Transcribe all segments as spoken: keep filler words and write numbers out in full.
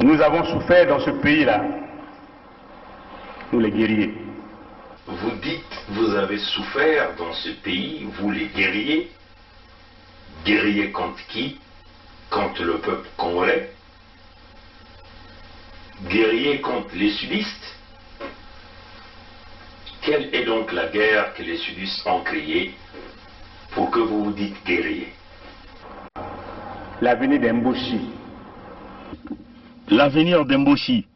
Nous avons souffert dans ce pays-là, nous les guerriers. Vous dites, vous avez souffert dans ce pays, vous les guerriers. Guerriers contre qui ? Contre le peuple congolais ? Guerriers contre les sudistes ? Quelle est donc la guerre que les sudistes ont créée pour que vous vous dites guerriers ? L'avenir des Mbochi. L'avenir des Mbochi.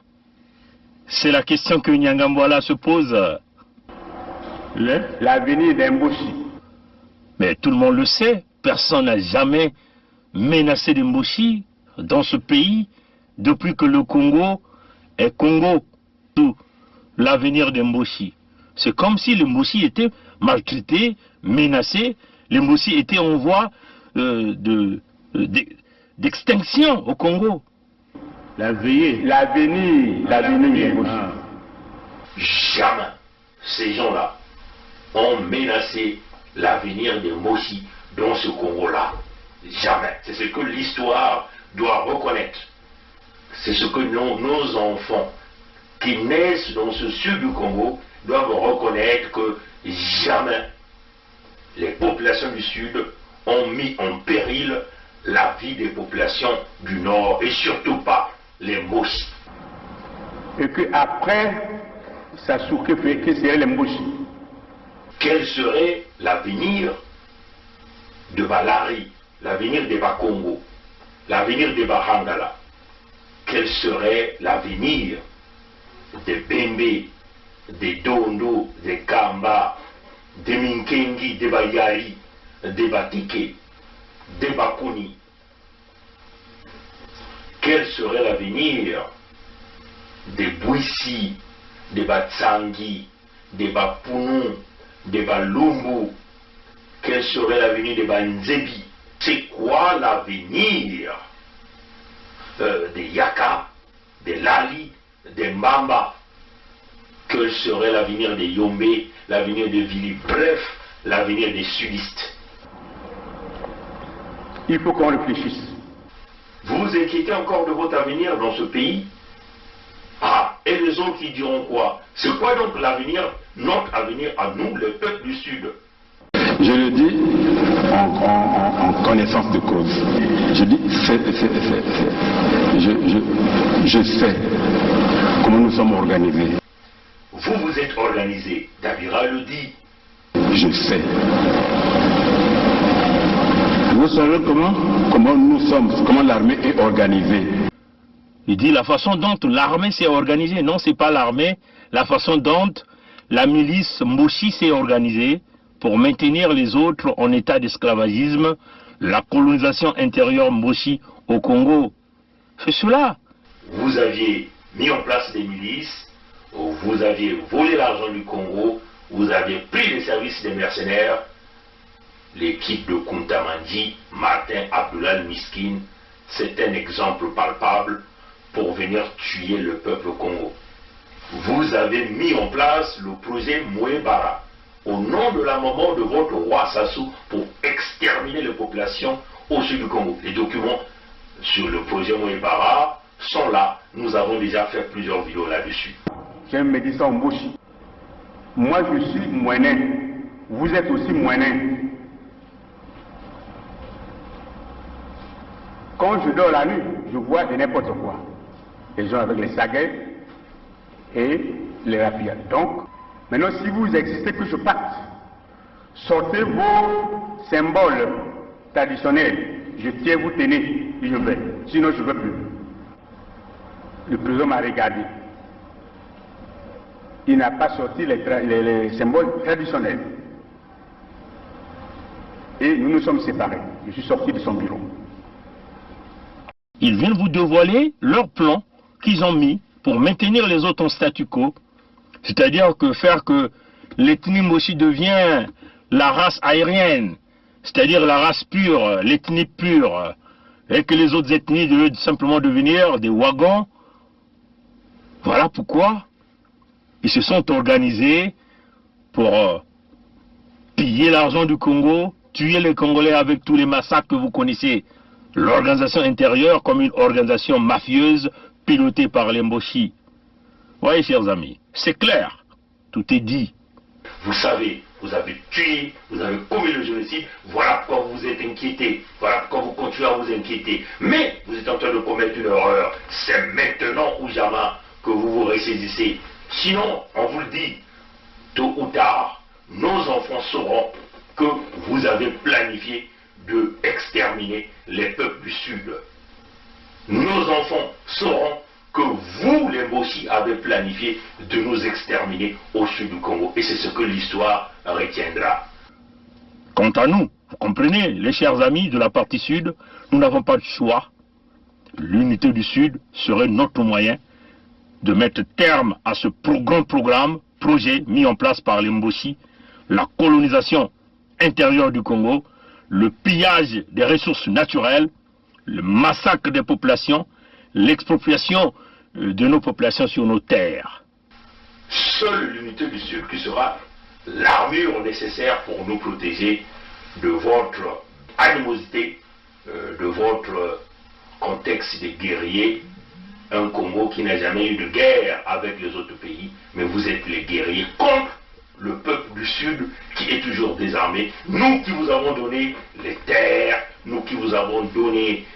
C'est la question que Nyangambwala se pose. Le ? L'avenir des Mbochi. Mais tout le monde le sait, personne n'a jamais menacé des Mbochi dans ce pays depuis que le Congo est Congo. Tout l'avenir des Mbochi. C'est comme si les Mbochi étaient maltraités, menacés, les Mbochi étaient en voie, euh, de, de, d'extinction au Congo. La veillée. L'avenir, l'avenir des Mbochi. Ah. Jamais ces gens-là ont menacé l'avenir des Mbochi dans ce Congo-là. Jamais. C'est ce que l'histoire doit reconnaître. C'est ce que nos, nos enfants qui naissent dans ce sud du Congo doivent reconnaître que jamais les populations du sud ont mis en péril la vie des populations du nord, et surtout pas les Mbochi. Et que après, ça sou-, que fait, que serait les Mbochi ? Quel serait l'avenir de Balari, l'avenir de Bakongo, l'avenir de Bahangala ? Quel serait l'avenir de Bembe, de Dondo, de Kamba, de Minkengi, de Bayari, de Batike, de Bakuni ? Quel serait l'avenir de Bwisi, de Batsangi, de Bapunu, de Balumbu ? Quel serait l'avenir de Banzebi ? C'est quoi l'avenir, euh, de Yaka, de Lali, de Mbamba ? Quel serait l'avenir de Yombe, l'avenir de Vili, bref, l'avenir des sudistes ? Il faut qu'on réfléchisse. Vous vous inquiétez encore de votre avenir dans ce pays ? Ah, et les autres, ils diront quoi ? C'est quoi donc l'avenir, notre avenir à nous, le peuple du Sud ? Je le dis en, en, en, en connaissance de cause. Je dis, c'est, c'est, c'est, c'est, je, je, je sais comment nous sommes organisés. Vous vous êtes organisé, Dabira le dit. Je sais. Vous savez comment, comment nous sommes, comment l'armée est organisée. Il dit la façon dont l'armée s'est organisée. Non, c'est pas l'armée. La façon dont la milice Mbochi s'est organisée pour maintenir les autres en état d'esclavagisme, la colonisation intérieure Mbochi au Congo. C'est cela. Vous aviez mis en place des milices, vous aviez volé l'argent du Congo, vous aviez pris les services des mercenaires, l'équipe de Kunta Manji, Martin, Abdoulal, Miskin, c'est un exemple palpable pour venir tuer le peuple Kongo. Vous avez mis en place le projet Mwebara au nom de la maman de votre roi Sassou pour exterminer les populations au sud du Congo. Les documents sur le projet Mwebara sont là. Nous avons déjà fait plusieurs vidéos là-dessus. J'ai un médecin au Mbochi. Moi, je suis Mwenen. Vous êtes aussi Mwenen. Quand je dors la nuit, je vois de n'importe quoi. Les gens avec les saguets et les rapias. Donc, maintenant, si vous existez, que je parte. Sortez vos symboles traditionnels. Je tiens, vous tenez, et je vais. Sinon, je ne veux plus. Le président m'a regardé. Il n'a pas sorti les tra-, les, les symboles traditionnels. Et nous nous sommes séparés. Je suis sorti de son bureau. Ils viennent vous dévoiler leur plan qu'ils ont mis pour maintenir les autres en statu quo, c'est-à-dire que faire que l'ethnie Mbochi devient la race aérienne, c'est-à-dire la race pure, l'ethnie pure, et que les autres ethnies devaient simplement devenir des wagons. Voilà pourquoi ils se sont organisés pour, euh, piller l'argent du Congo, tuer les Congolais avec tous les massacres que vous connaissez. L'organisation intérieure comme une organisation mafieuse, piloté par les Mbochi. Voyez, chers amis, c'est clair, tout est dit. Vous savez, vous avez tué, vous avez commis le génocide, voilà pourquoi vous vous êtes inquiétés, voilà pourquoi vous continuez à vous inquiéter. Mais vous êtes en train de commettre une erreur. C'est maintenant ou jamais que vous vous ressaisissez. Sinon, on vous le dit, tôt ou tard, nos enfants sauront que vous avez planifié de exterminer les peuples du Sud. Nos enfants sauront que vous, les Mbochi, avez planifié de nous exterminer au sud du Congo. Et c'est ce que l'histoire retiendra. Quant à nous, vous comprenez, les chers amis de la partie sud, nous n'avons pas de choix. L'unité du Sud serait notre moyen de mettre terme à ce pro-, grand programme, projet mis en place par les Mbochi, la colonisation intérieure du Congo, le pillage des ressources naturelles, le massacre des populations, l'expropriation, euh, de nos populations sur nos terres. Seule l'unité du Sud qui sera l'armure nécessaire pour nous protéger de votre animosité, euh, de votre contexte de guerrier, un Congo qui n'a jamais eu de guerre avec les autres pays, mais vous êtes les guerriers contre le peuple du Sud qui est toujours désarmé. Nous qui vous avons donné les terres, nous qui vous avons donné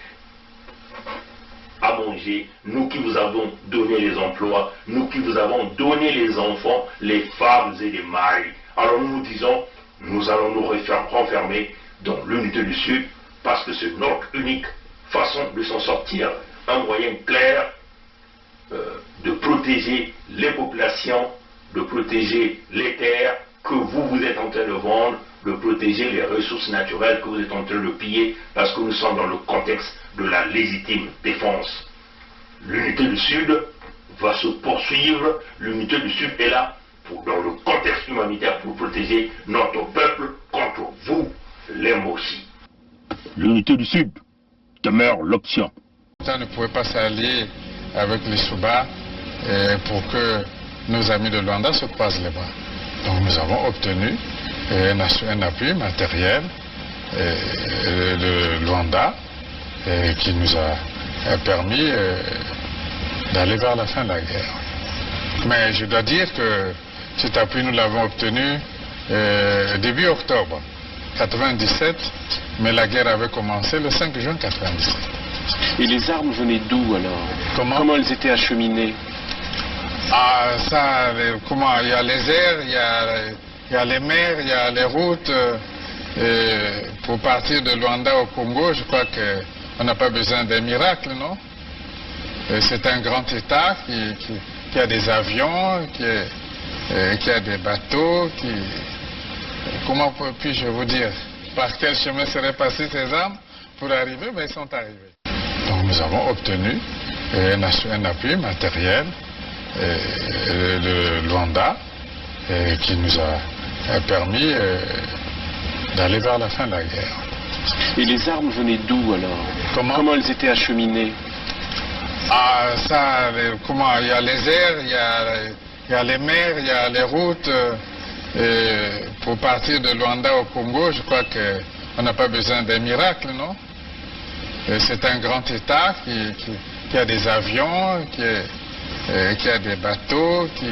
à manger, nous qui vous avons donné les emplois, nous qui vous avons donné les enfants, les femmes et les maris. Alors nous vous disons, nous allons nous refer-, renfermer dans l'unité du Sud, parce que c'est notre unique façon de s'en sortir, un moyen clair, euh, de protéger les populations, de protéger les terres que vous, vous êtes en train de vendre, de protéger les ressources naturelles que vous êtes en train de piller, parce que nous sommes dans le contexte de la légitime défense. L'unité du Sud va se poursuivre, l'unité du Sud est là pour, dans le contexte humanitaire, pour protéger notre peuple contre vous, les Mbochi. L'unité du Sud demeure l'option. On ne pouvait pas s'allier avec les Souba, euh, pour que nos amis de Luanda se croisent les bras. Donc nous avons obtenu, euh, un assu-, un appui matériel, euh, de Luanda, euh, qui nous a, euh, permis, euh, d'aller vers la fin de la guerre. Mais je dois dire que cet appui, nous l'avons obtenu, euh, début octobre quatre-vingt-dix-sept, mais la guerre avait commencé le cinq juin quatre-vingt-dix-sept. Et les armes venaient d'où alors ? Comment ? Comment elles étaient acheminées ? Ah, ça, les, comment, il y a les airs, il y a, il y a les mers, il y a les routes, euh, et pour partir de Luanda au Congo, je crois que on n'a pas besoin d'un miracle, non ? Euh, c'est un grand État qui, qui, qui a des avions, qui est, euh, qui a des bateaux, qui, comment puis-je vous dire, par quel chemin seraient passées ces armes pour arriver, mais ils sont arrivés. Donc nous avons obtenu, euh, un assu-, un appui matériel, euh, de, de Luanda, euh, qui nous a, euh, permis, euh, d'aller vers la fin de la guerre. Et les armes venaient d'où alors ? Comment ? Comment elles étaient acheminées ? Ah, ça, les, comment, il y a les airs, il y a, il y a les mers, il y a les routes, euh, et pour partir de Luanda au Congo, je crois que on n'a pas besoin d'un miracle, non ? Euh, c'est un grand État qui, qui, qui a des avions, qui est, euh, qui a des bateaux, qui,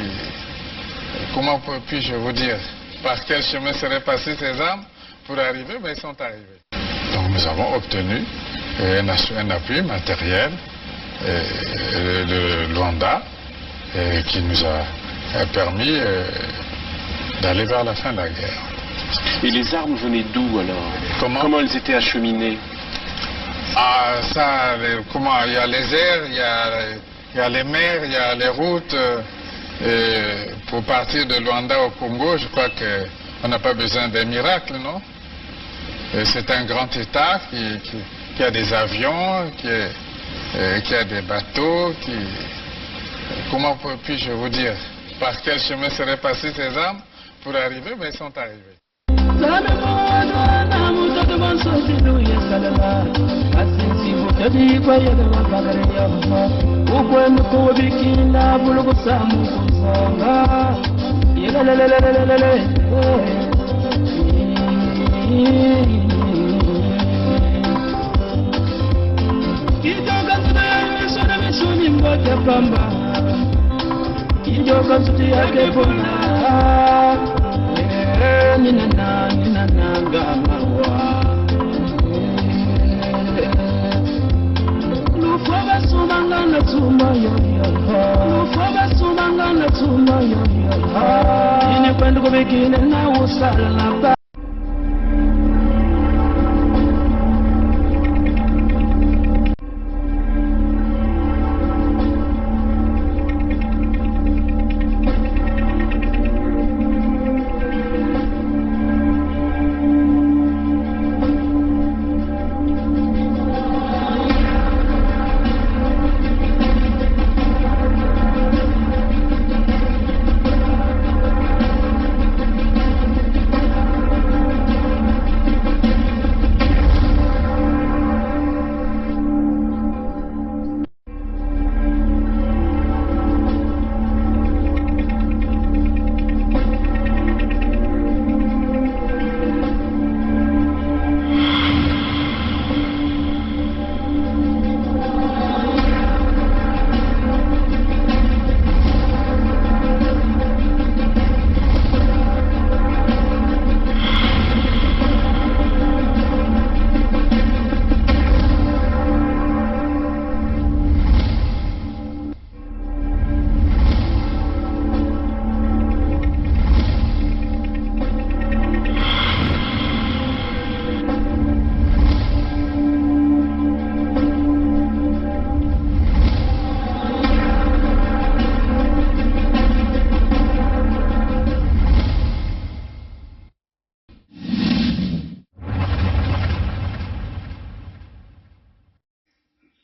comment puis-je vous dire, par quel chemin seraient passées ces armes pour arriver, mais ils sont arrivés. Donc nous avons obtenu, euh, un assu-, un appui matériel, euh, de, de Luanda, euh, qui nous a, euh, permis, euh, d'aller vers la fin de la guerre. Et les armes venaient d'où alors ? Comment ? Comment elles étaient acheminées ? Ah, ça, les, comment, il y a les airs, il y a, il y a les mers, il y a les routes, euh, et pour partir de Luanda au Congo, je crois que on n'a pas besoin d'un miracle, non ? Euh, c'est un grand État qui, qui, qui a des avions, qui est, euh, qui a des bateaux, qui, comment puis-je vous dire, par quel chemin seraient passées ces armes pour arriver, mais ils sont arrivés.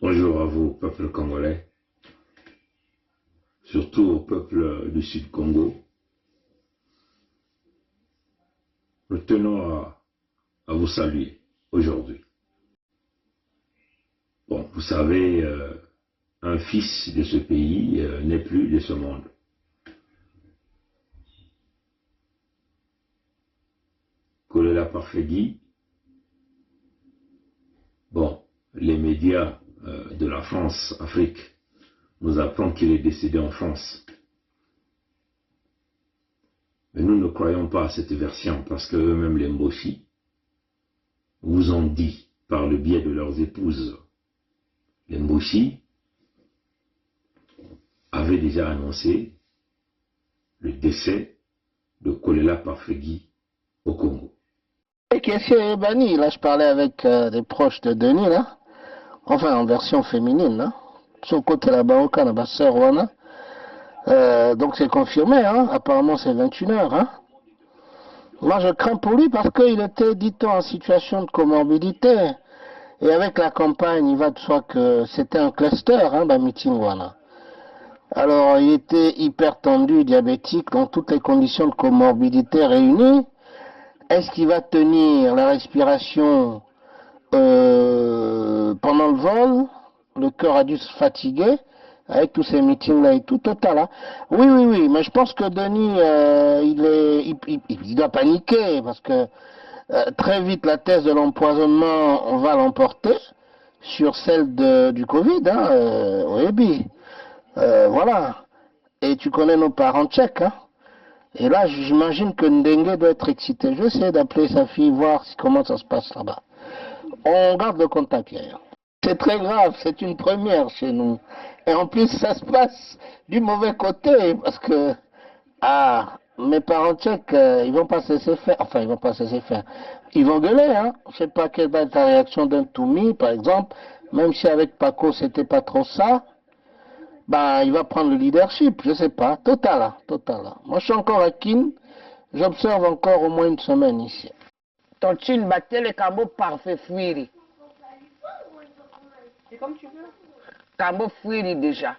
Bonjour à vous, peuple congolais, surtout au peuple du Sud Congo. Nous tenons à, à vous saluer aujourd'hui. Bon, vous savez, euh, un fils de ce pays, euh, n'est plus de ce monde. Kollela Parfegui, bon, les médias, euh, de la France, Afrique, nous apprennent qu'il est décédé en France. Mais nous ne croyons pas à cette version parce que eux-mêmes, les Mbochi, vous ont dit par le biais de leurs épouses, les Mbochi avaient déjà annoncé le décès de Kollela Parfegui au Congo. Et qui est chez Bani, là, je parlais avec, euh, des proches de Denis, là. Enfin, en version féminine, là. Sur le côté là-bas, au Canada, sœur Wana. Euh, donc, c'est confirmé, hein. Apparemment, c'est vingt et une heures, hein. Moi, je crains pour lui parce qu'il était, dit-on, en situation de comorbidité. Et avec la campagne, il va de soi que c'était un cluster, hein, dans le meeting, voilà. Alors, il était hypertendu, diabétique, dans toutes les conditions de comorbidité réunies. Est-ce qu'il va tenir la respiration, euh, pendant le vol ? Le cœur a dû se fatiguer avec tous ces meetings-là et tout, total, hein. Oui, oui, oui, mais je pense que Denis, euh, il est, il, il- il doit paniquer parce que, euh, très vite, la thèse de l'empoisonnement, on va l'emporter sur celle de, du Covid, hein, euh, au début. Euh, voilà. Et tu connais nos parents tchèques, hein. Et là, j'imagine que Ndengue doit être excité. Je vais essayer d'appeler sa fille, voir si, comment ça se passe là-bas. On garde le contact, Yaya. C'est très grave, c'est une première chez nous. Et en plus, ça se passe du mauvais côté, parce que, ah, mes parents tchèques, euh, ils vont pas se laisser faire, enfin, ils vont pas se laisser faire. Ils vont gueuler, hein. Je sais pas quelle va être la réaction d'un Toumi, par exemple, même si avec Paco, c'était pas trop ça, ben, il va prendre le leadership, je sais pas. Total, hein, total, hein. Moi, je suis encore à Kin, j'observe encore au moins une semaine ici. Tantine, batele kambo parfait fwiri. C'est comme tu veux. Kambo fwiri déjà.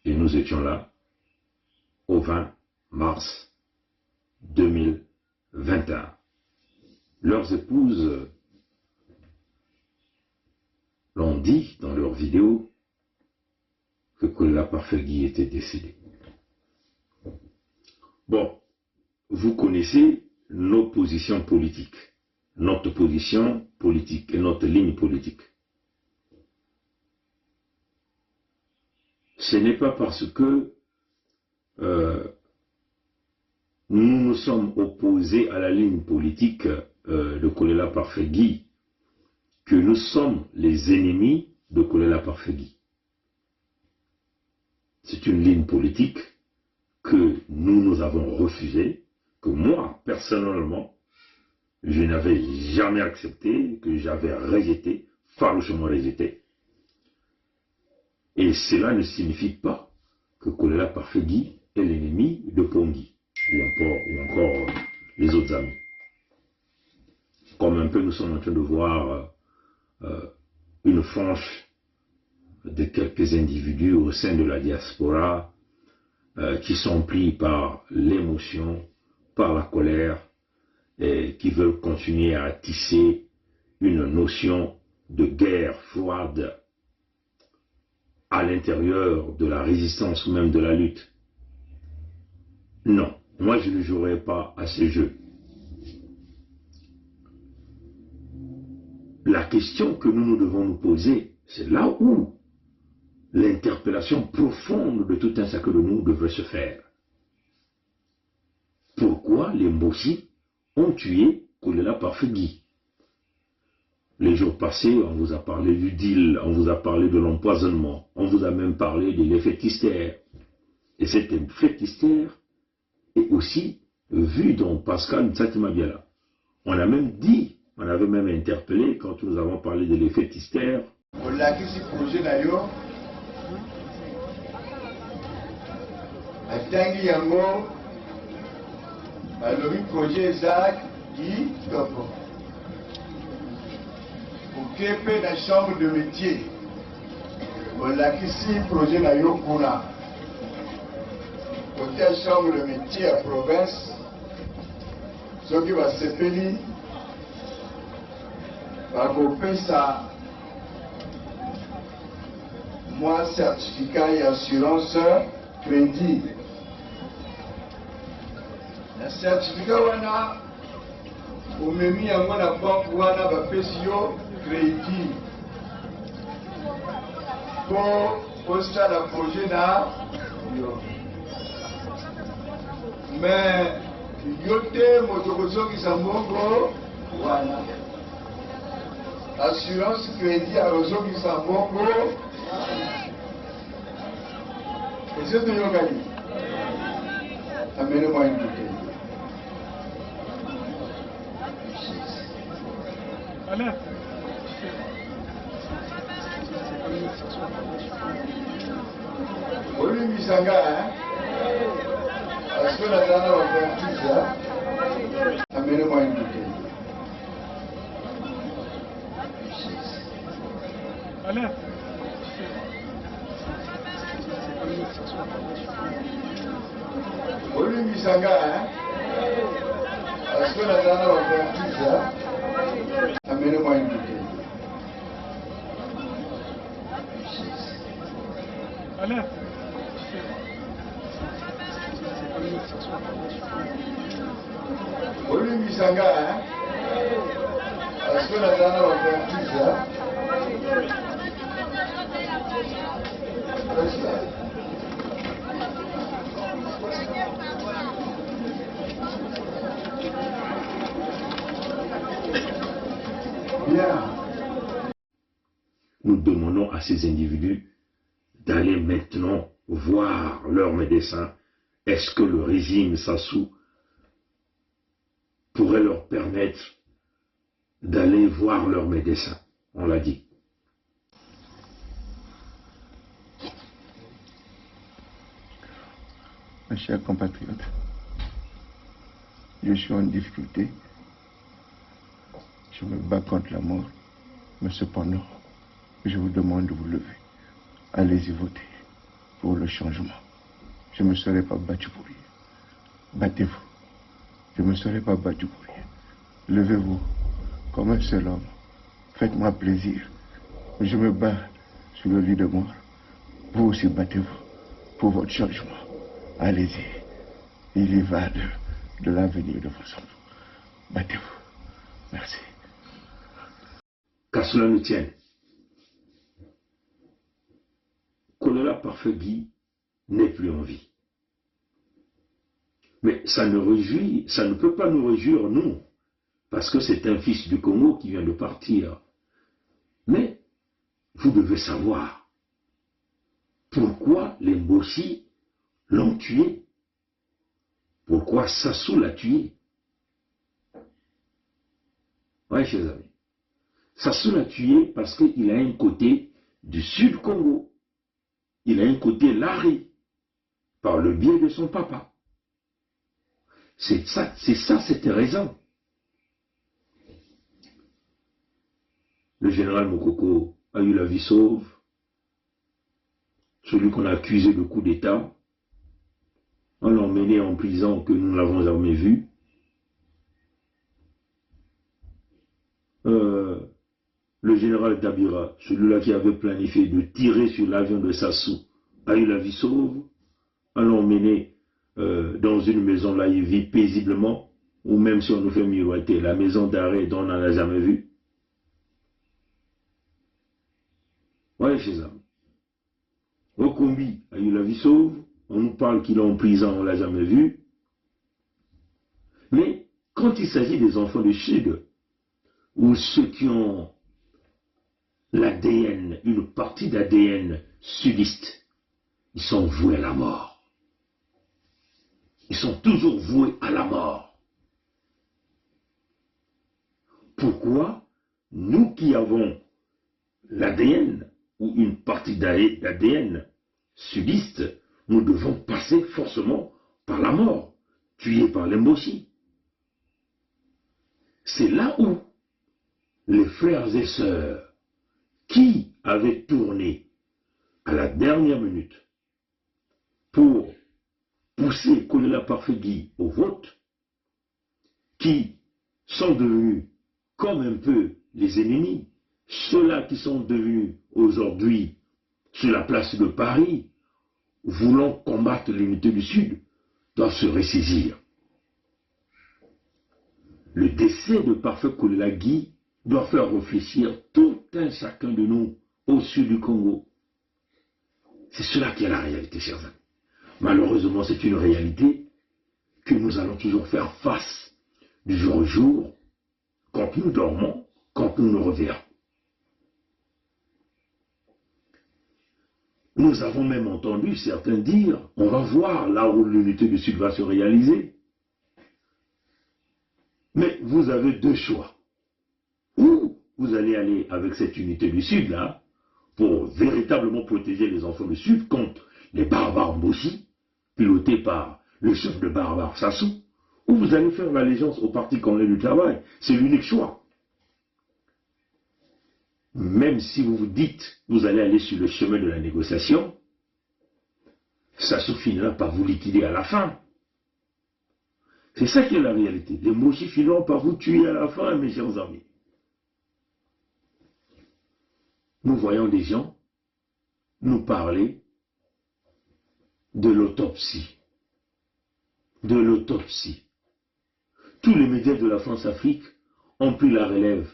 Et nous étions là au vingt mars deux mille vingt et un. Leurs épouses l'ont dit dans leur vidéo que Kollela Parfegui était décédé. Bon, vous connaissez nos positions politiques, notre position politique et notre ligne politique. Ce n'est pas parce que, euh, nous nous sommes opposés à la ligne politique, euh, de Koléla Parfait Guy que nous sommes les ennemis de Koléla Parfait Guy. C'est une ligne politique que nous, nous avons refusée, que moi, personnellement, je n'avais jamais acceptée, que j'avais rejetée, farouchement rejetée. Et cela ne signifie pas que Koléla Parfait Guy est l'ennemi de Pont Guy, ou encore, ou encore, euh, les autres amis. Comme un peu nous sommes en train de voir, euh, euh, une frange de quelques individus au sein de la diaspora, euh, qui sont pris par l'émotion, par la colère, et qui veulent continuer à tisser une notion de guerre froide à l'intérieur de la résistance ou même de la lutte. Non, moi je ne jouerai pas à ce jeu. La question que nous, nous devons nous poser, c'est là où l'interpellation profonde de tout un chacun de nous devrait se faire. Pourquoi les Mbosi ont tué Koléla Parfait Guy ? Les jours passés, on vous a parlé du deal, on vous a parlé de l'empoisonnement, on vous a même parlé de l'effet Tister. Et cet effet Tister est aussi vu dans Pascal Ntsaty Mabiala. On a même dit, on avait même interpellé quand nous avons parlé de l'effet Tister. Olakisi projet na yo, atangi yango, balobi projet eza kitoko. Oke pe na chambre de métier, olakisi projet na yo kuna. Kote ya chambre de métier ya province, soki basepeli, bakopesa mwa certificat ya assurance crédit. Na certificat wana, omemi yango na banque wana, bapesi yo crédit. Po osala projet na yo. Mais yo te moto okozongisa mbongo wana. Assurance crédit akozongisa mbongo. Est-ce que toyokani? Amenez-moi une bouteille. Alain. Olimbisanga, hein? Parce que la dame va faire tout ça. Amenez-moi une bouteille. Alain. Olimbisanga, hein? Parce que la dame va faire tout ça. Amenez-moi une bouteille. Alain. Olimbisanga, hein? Parce que la dame va faire tout ça. Reste là. Bien. Nous demandons à ces individus d'aller maintenant voir leur médecin. Est-ce que le régime Sassou pourrait leur permettre d'aller voir leur médecin ? On l'a dit. Mes chers compatriotes, je suis en difficulté. Je me bats contre la mort, mais cependant, je vous demande de vous lever. Allez-y voter pour le changement. Je ne me serai pas battu pour rien. Battez-vous. Je ne me serai pas battu pour rien. Levez-vous comme un seul homme. Faites-moi plaisir. Je me bats sur le lit de mort. Vous aussi, battez-vous pour votre changement. Allez-y. Il y va de, de l'avenir de vos enfants. Battez-vous. Merci. Kasola Nutien. Kola Parfait Guy n'est plus en vie. Mais ça ne réjouit, ça ne peut pas nous réjouir, nous, parce que c'est un fils du Congo qui vient de partir. Mais vous devez savoir pourquoi les Mbochi l'ont tué. Pourquoi Sassou l'a tué. Ouais, chers amis. Sassou l'a tué parce qu'il a un côté du Sud Congo. Il a un côté Lari, par le biais de son papa. C'est ça, c'est ça cette raison. Le général Mokoko a eu la vie sauve. Celui qu'on a accusé de coup d'État, on l'a emmené en prison que nous n'avons jamais vu. Euh, le général Dabira, celui-là qui avait planifié de tirer sur l'avion de Sassou, a eu la vie sauve. On l'a emmené, euh, dans une maison là, il vit paisiblement, ou même si on nous fait miroiter, la maison d'arrêt dont on n'a jamais vu. Voilà, chers amis. Okombi a eu la vie sauve, on nous parle qu'il est en prison, on l'a jamais vu. Mais quand il s'agit des enfants du Sud, ou ceux qui ont l'A D N, une partie d'A D N sudiste, ils sont voués à la mort. Ils sont toujours voués à la mort. Pourquoi nous qui avons l'A D N ou une partie d'A D N sudiste, nous devons passer forcément par la mort, tués par les Mbochi. C'est là où les frères et sœurs qui avaient tourné à la dernière minute pour pousser Kolela Parfait Guy au vote, qui sont devenus comme un peu les ennemis, ceux-là qui sont devenus aujourd'hui sur la place de Paris, voulant combattre l'unité du Sud, doivent se ressaisir. Le décès de Parfait Kolela Guy doit faire réfléchir tout un chacun de nous au Sud du Congo. C'est cela qui est la réalité, chers amis. Malheureusement, c'est une réalité que nous allons toujours faire face du jour au jour, quand nous dormons, quand nous nous réveillons. Nous avons même entendu certains dire, on va voir là où l'unité du Sud va se réaliser. Mais vous avez deux choix. Ou vous allez aller avec cette unité du Sud là, pour véritablement protéger les enfants du Sud contre les barbares Mbochi, pilotés par le chef de barbares Sassou, ou vous allez faire l'allégeance au parti congolais du travail. C'est l'unique choix. Même si vous vous dites, vous allez aller sur le chemin de la négociation, Sassou finira par vous liquider à la fin. C'est ça qui est la réalité. Les Mbochi finiront par vous tuer à la fin, mes chers amis. Nous voyons des gens nous parler de l'autopsie. De l'autopsie. Tous les médias de la France-Afrique ont pris la relève.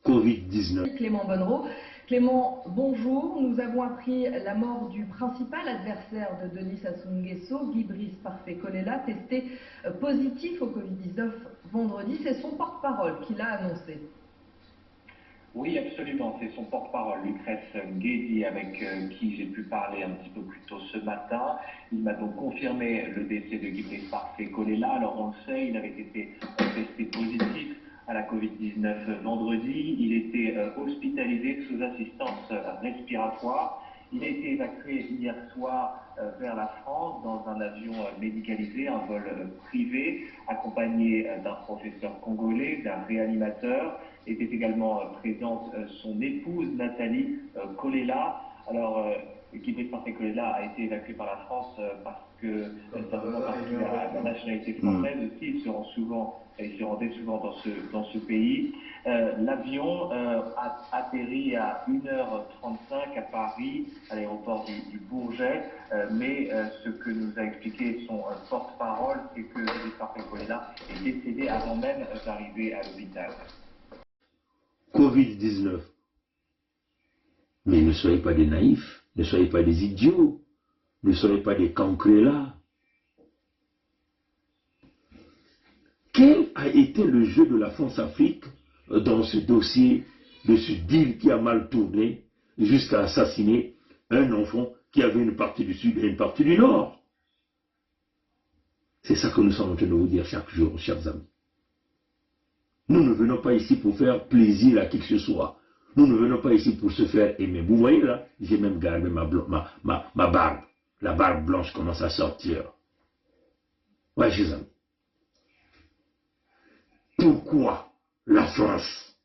Covid dix-neuf. Clément Bonnereau. Clément, bonjour. Nous avons appris la mort du principal adversaire de Denis Sassou Nguesso, Guy Brice Parfait Kolela, testé, euh, positif au Covid dix-neuf vendredi. C'est son porte-parole qui l'a annoncé. Oui, absolument. C'est son porte-parole, Lucrèce Nguédi, avec, euh, qui j'ai pu parler un petit peu plus tôt ce matin. Il m'a donc confirmé le décès de Guy Brice Parfait Kolela. Alors, on le sait, il avait été, euh, testé positif à la Covid dix-neuf vendredi. Il était, euh, hospitalisé sous assistance, euh, respiratoire. Il a été évacué hier soir, euh, vers la France dans un avion, euh, médicalisé, un vol, euh, privé, accompagné, euh, d'un professeur congolais, d'un réanimateur. Était également, euh, présente, euh, son épouse Nathalie, euh, Kolela. Alors, euh, Guy Brice Parfait Kolela a été évacué par la France, euh, parce que, euh, simplement parce qu'il a la nationalité française aussi. Il se rend souvent, il se rendait souvent dans ce, dans ce pays. Euh, l'avion, euh, a atterri à une heure trente-cinq à Paris, à l'aéroport du, du Bourget. Euh, mais, euh, ce que nous a expliqué son, euh, porte-parole, c'est que Guy Brice Parfait Kolela est décédé avant même, euh, d'arriver à l'hôpital. Covid dix-neuf. Mais ne soyez pas des naïfs, Ne soyez pas des idiots, ne soyez pas des cancrelats. Quel a été le jeu de la France-Afrique dans ce dossier de ce deal qui a mal tourné jusqu'à assassiner un enfant qui avait une partie du Sud et une partie du Nord ? C'est ça que nous sommes en train de vous dire chaque jour, chers amis. Nous ne venons pas ici pour faire plaisir à qui que ce soit. Nous ne venons pas ici pour se faire aimer. Vous voyez là, j'ai même gardé ma, bl- ma, ma, ma barbe. La barbe blanche commence à sortir. Ouais, chers amis. Pourquoi la France,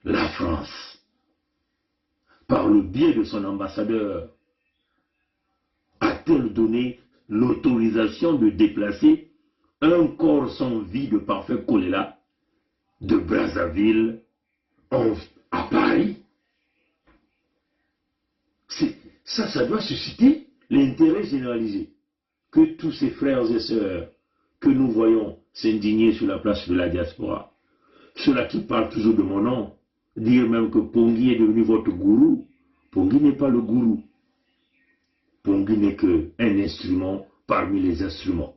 la France, par le biais de son ambassadeur, a-t-elle donné l'autorisation de déplacer un corps sans vie de parfait choléra de Brazzaville en- à Paris ? C'est- Ça, ça doit susciter l'intérêt généralisé. Que tous ces frères et sœurs que nous voyons s'indigner sur la place de la diaspora, ceux-là qui parlent toujours de mon nom, dire même que Pongui est devenu votre gourou, Pongui n'est pas le gourou. Pongui n'est qu'un instrument parmi les instruments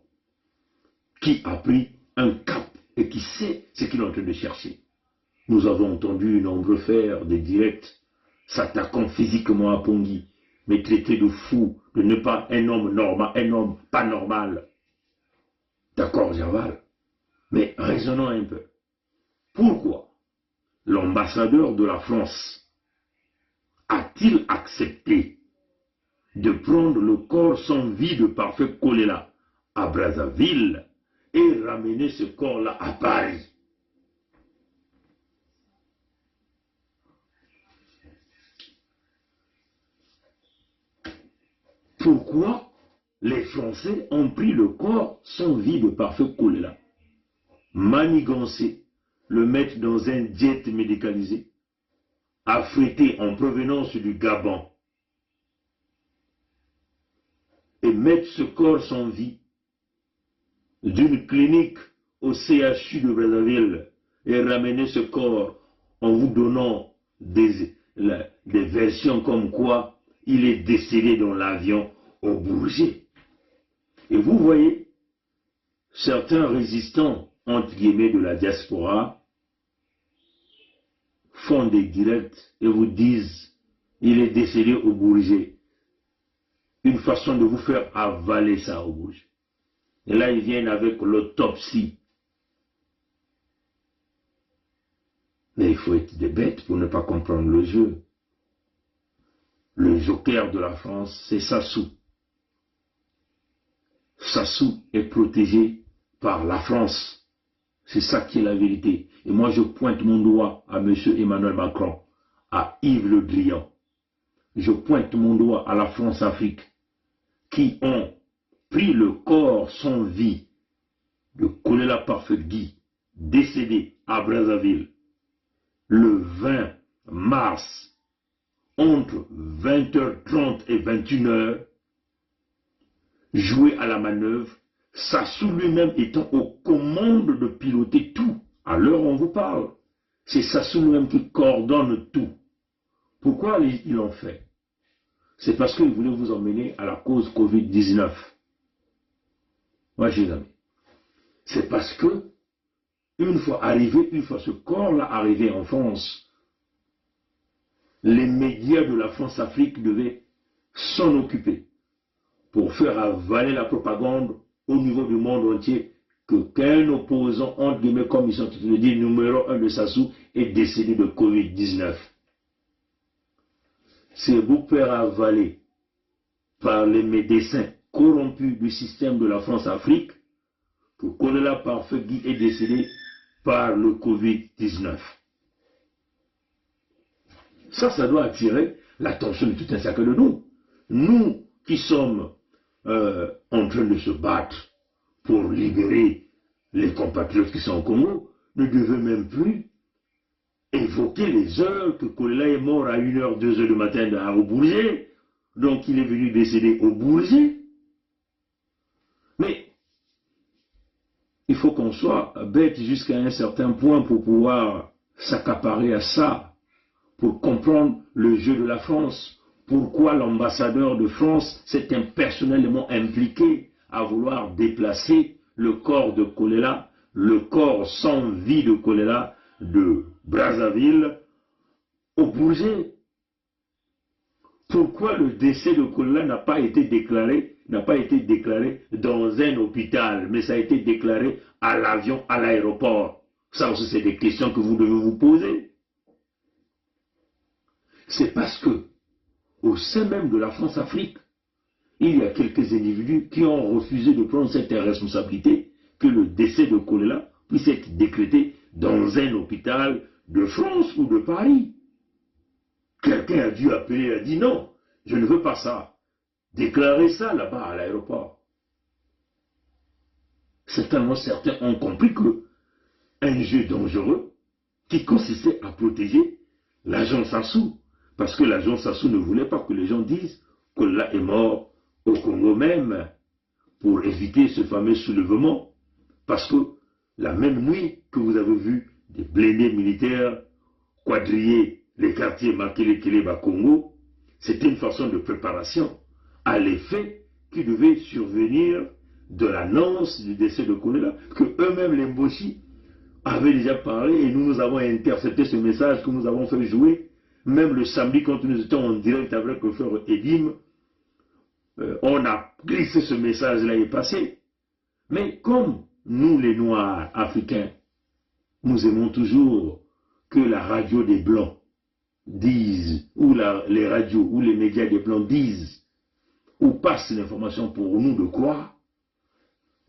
qui a pris un cap et qui sait ce qu'il est en train de chercher. Nous avons entendu nombreux faire des directs s'attaquant physiquement à Pongui, me traiter de fou, de ne pas un homme normal, un homme pas normal. D'accord, j'avale. Mais raisonnons un peu. Pourquoi l'ambassadeur de la France a-t-il accepté de prendre le corps sans vie de parfait choléra à Brazzaville et ramener ce corps-là à Paris ? Pourquoi les Français ont pris le corps sans vie de parfait choléra, manigancé, le mettre dans un jet médicalisé, affrété en provenance du Gabon, et mettre ce corps sans vie d'une clinique au C H U de Brazzaville et ramener ce corps en vous donnant des, la- des versions comme quoi il est décédé dans l'avion au Bourget. Et vous voyez, certains résistants, entre guillemets, de la diaspora font des directs et vous disent, il est décédé au Bourget. Une façon de vous faire avaler ça au Bourget. Et là, ils viennent avec l'autopsie. Mais il faut être des bêtes pour ne pas comprendre le jeu. Le joker de la France, c'est Sassou. Sassou est protégé par la France. C'est ça qui est la vérité. Et moi, je pointe mon doigt à monsieur Emmanuel Macron, à Yves Le Drian. Je pointe mon doigt à la France-Afrique, qui ont pris le corps sans vie de Kolela Parfait Guy, décédé à Brazzaville le vingt mars, entre vingt heures trente et vingt et une heures, joué à la manœuvre, Sassou lui-même étant aux commandes de piloter tout. À l'heure où on vous parle, c'est Sassou lui-même qui coordonne tout. Pourquoi ils ils l'ont fait ? C'est parce qu'ils voulaient vous emmener à la cause covid dix-neuf. Moi, j'ai jamais. C'est parce que, une fois arrivé, une fois ce corps-là arrivé en France, les médias de la France-Afrique devaient s'en occuper pour faire avaler la propagande au niveau du monde entier que qu'un opposant, entre guillemets, comme ils sont tous les dire, numéro un de Sassou, est décédé de covid dix-neuf. C'est vous faire avaler par les médecins corrompus du système de la France-Afrique que Kolela Parfait Guy est décédé par le covid dix-neuf. Ça, ça doit attirer l'attention de tout un chacun de nous. Nous qui sommes euh, en train de se battre pour libérer les compatriotes qui sont au Congo, ne devons même plus évoquer les heures que Kolela est mort à une heure, deux heures du matin à- au Bourget. Donc il est venu décéder au Bourget. Mais il faut qu'on soit bête jusqu'à un certain point pour pouvoir s'accaparer à ça, pour comprendre le jeu de la France, Pourquoi l'ambassadeur de France s'est personnellement impliqué à vouloir déplacer le corps de Kolela, le corps sans vie de Kolela de Brazzaville, au Bourget? Pourquoi le décès de Kolela n'a pas été déclaré, n'a pas été déclaré dans un hôpital, mais ça a été déclaré à l'avion, à l'aéroport? Ça aussi, c'est des questions que vous devez vous poser. C'est parce que, au sein même de la France-Afrique, il y a quelques individus qui ont refusé de prendre cette responsabilité que le décès de Kolela puisse être décrété dans un hôpital de France ou de Paris. Quelqu'un a dû appeler et a dit : « Non, je ne veux pas ça. Déclarez ça là-bas à l'aéroport. » Certainement, certains ont compris que un jeu dangereux qui consistait à protéger l'agent Sassou, parce que l'agent Sassou ne voulait pas que les gens disent que Kolela est mort au Congo même, pour éviter ce fameux soulèvement, parce que la même nuit que vous avez vu des blindés militaires quadriller les quartiers Makelekele Bakongo, c'était une façon de préparation à l'effet qui devait survenir de l'annonce du décès de Kolela, que eux-mêmes, les Mboshi, avaient déjà parlé, et nous, nous avons intercepté ce message, que nous avons fait jouer, même le samedi, quand nous étions en direct avec le frère Edim, euh, on a glissé ce message-là et passé. Mais comme nous, les Noirs africains, nous aimons toujours que la radio des Blancs dise, ou la, les radios, ou les médias des Blancs disent, ou passent l'information pour nous de croire,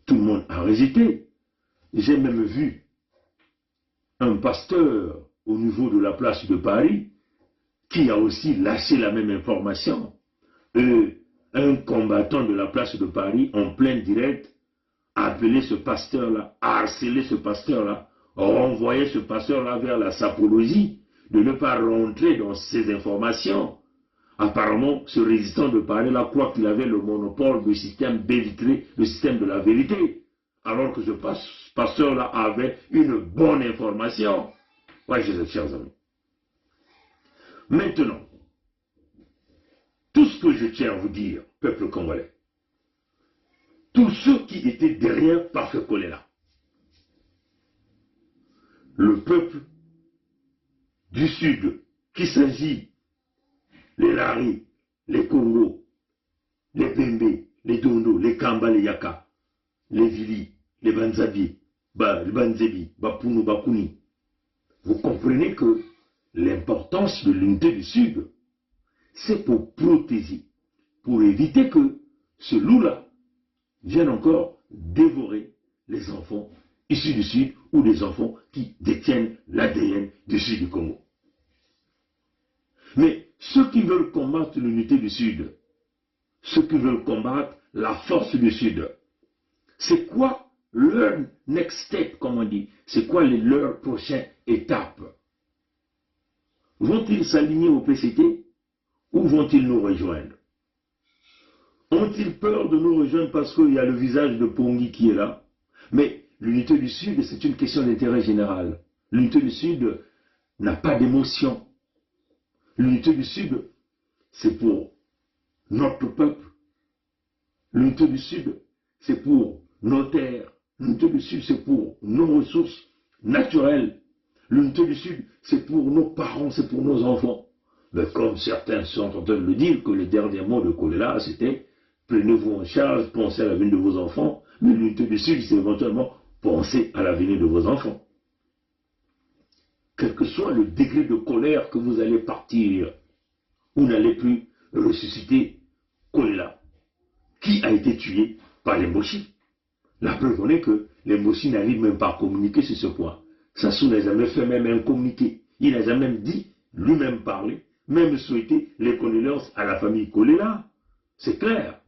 tout le monde a rejeté. J'ai même vu un pasteur au niveau de la place de Paris qui a aussi lâché la même information. Et un combattant de la place de Paris, en plein direct, a appelé ce pasteur-là, a harcelé ce pasteur-là, renvoyé ce pasteur-là vers la sapologie, de ne pas rentrer dans ces informations. Apparemment, ce résistant de Paris-là croit qu'il avait le monopole du système baie vitrée, le système de la vérité. Alors que ce pas-, pasteur-là avait une bonne information. Voyez, chers amis. Maintenant, tout ce que je tiens à vous dire, peuple congolais, tous ceux qui étaient derrière Parfait Kolela, le peuple du Sud, qu'il s'agit les Lari, les Kongo, les Bembe, les Dondo, les Kamba, les Yaka, les Vili, les Banzabi, ba, les Banzebi, Bapunu, Bakuni. Vous comprenez que l'importance de l'unité du Sud, c'est pour protéger, pour éviter que ce loup-là vienne encore dévorer les enfants issus du Sud ou des enfants qui détiennent l'A D N du Sud du Congo. Mais ceux qui veulent combattre l'unité du Sud, ceux qui veulent combattre la force du Sud, c'est quoi leur next step, comme on dit ? C'est quoi les, leur prochaine étape ? Vont-ils s'aligner au P C T ou vont-ils nous rejoindre ? Ont-ils peur de nous rejoindre parce qu'il y a le visage de Pongi qui est là ? Mais l'unité du Sud, c'est une question d'intérêt général. L'unité du Sud n'a pas d'émotion. L'unité du Sud, c'est pour notre peuple. L'unité du Sud, c'est pour nos terres. L'unité du Sud, c'est pour nos ressources naturelles. L'unité du Sud, c'est pour nos parents, c'est pour nos enfants. Mais comme certains sont en train de le dire, que le dernier mot de Kolela, c'était : prenez-vous en charge, pensez à l'avenir de vos enfants. Mais l'unité du Sud, c'est éventuellement penser à l'avenir de vos enfants. Quel que soit le degré de colère que vous allez partir, vous n'allez plus ressusciter Kolela, qui a été tué par les Mbochi. La preuve en est que les Mbochi n'arrivent même pas à communiquer sur ce point. Sassou n'a jamais fait même un communiqué. Il n'a jamais même dit, lui-même parlé, même souhaité les condoléances à la famille Kolela. C'est clair.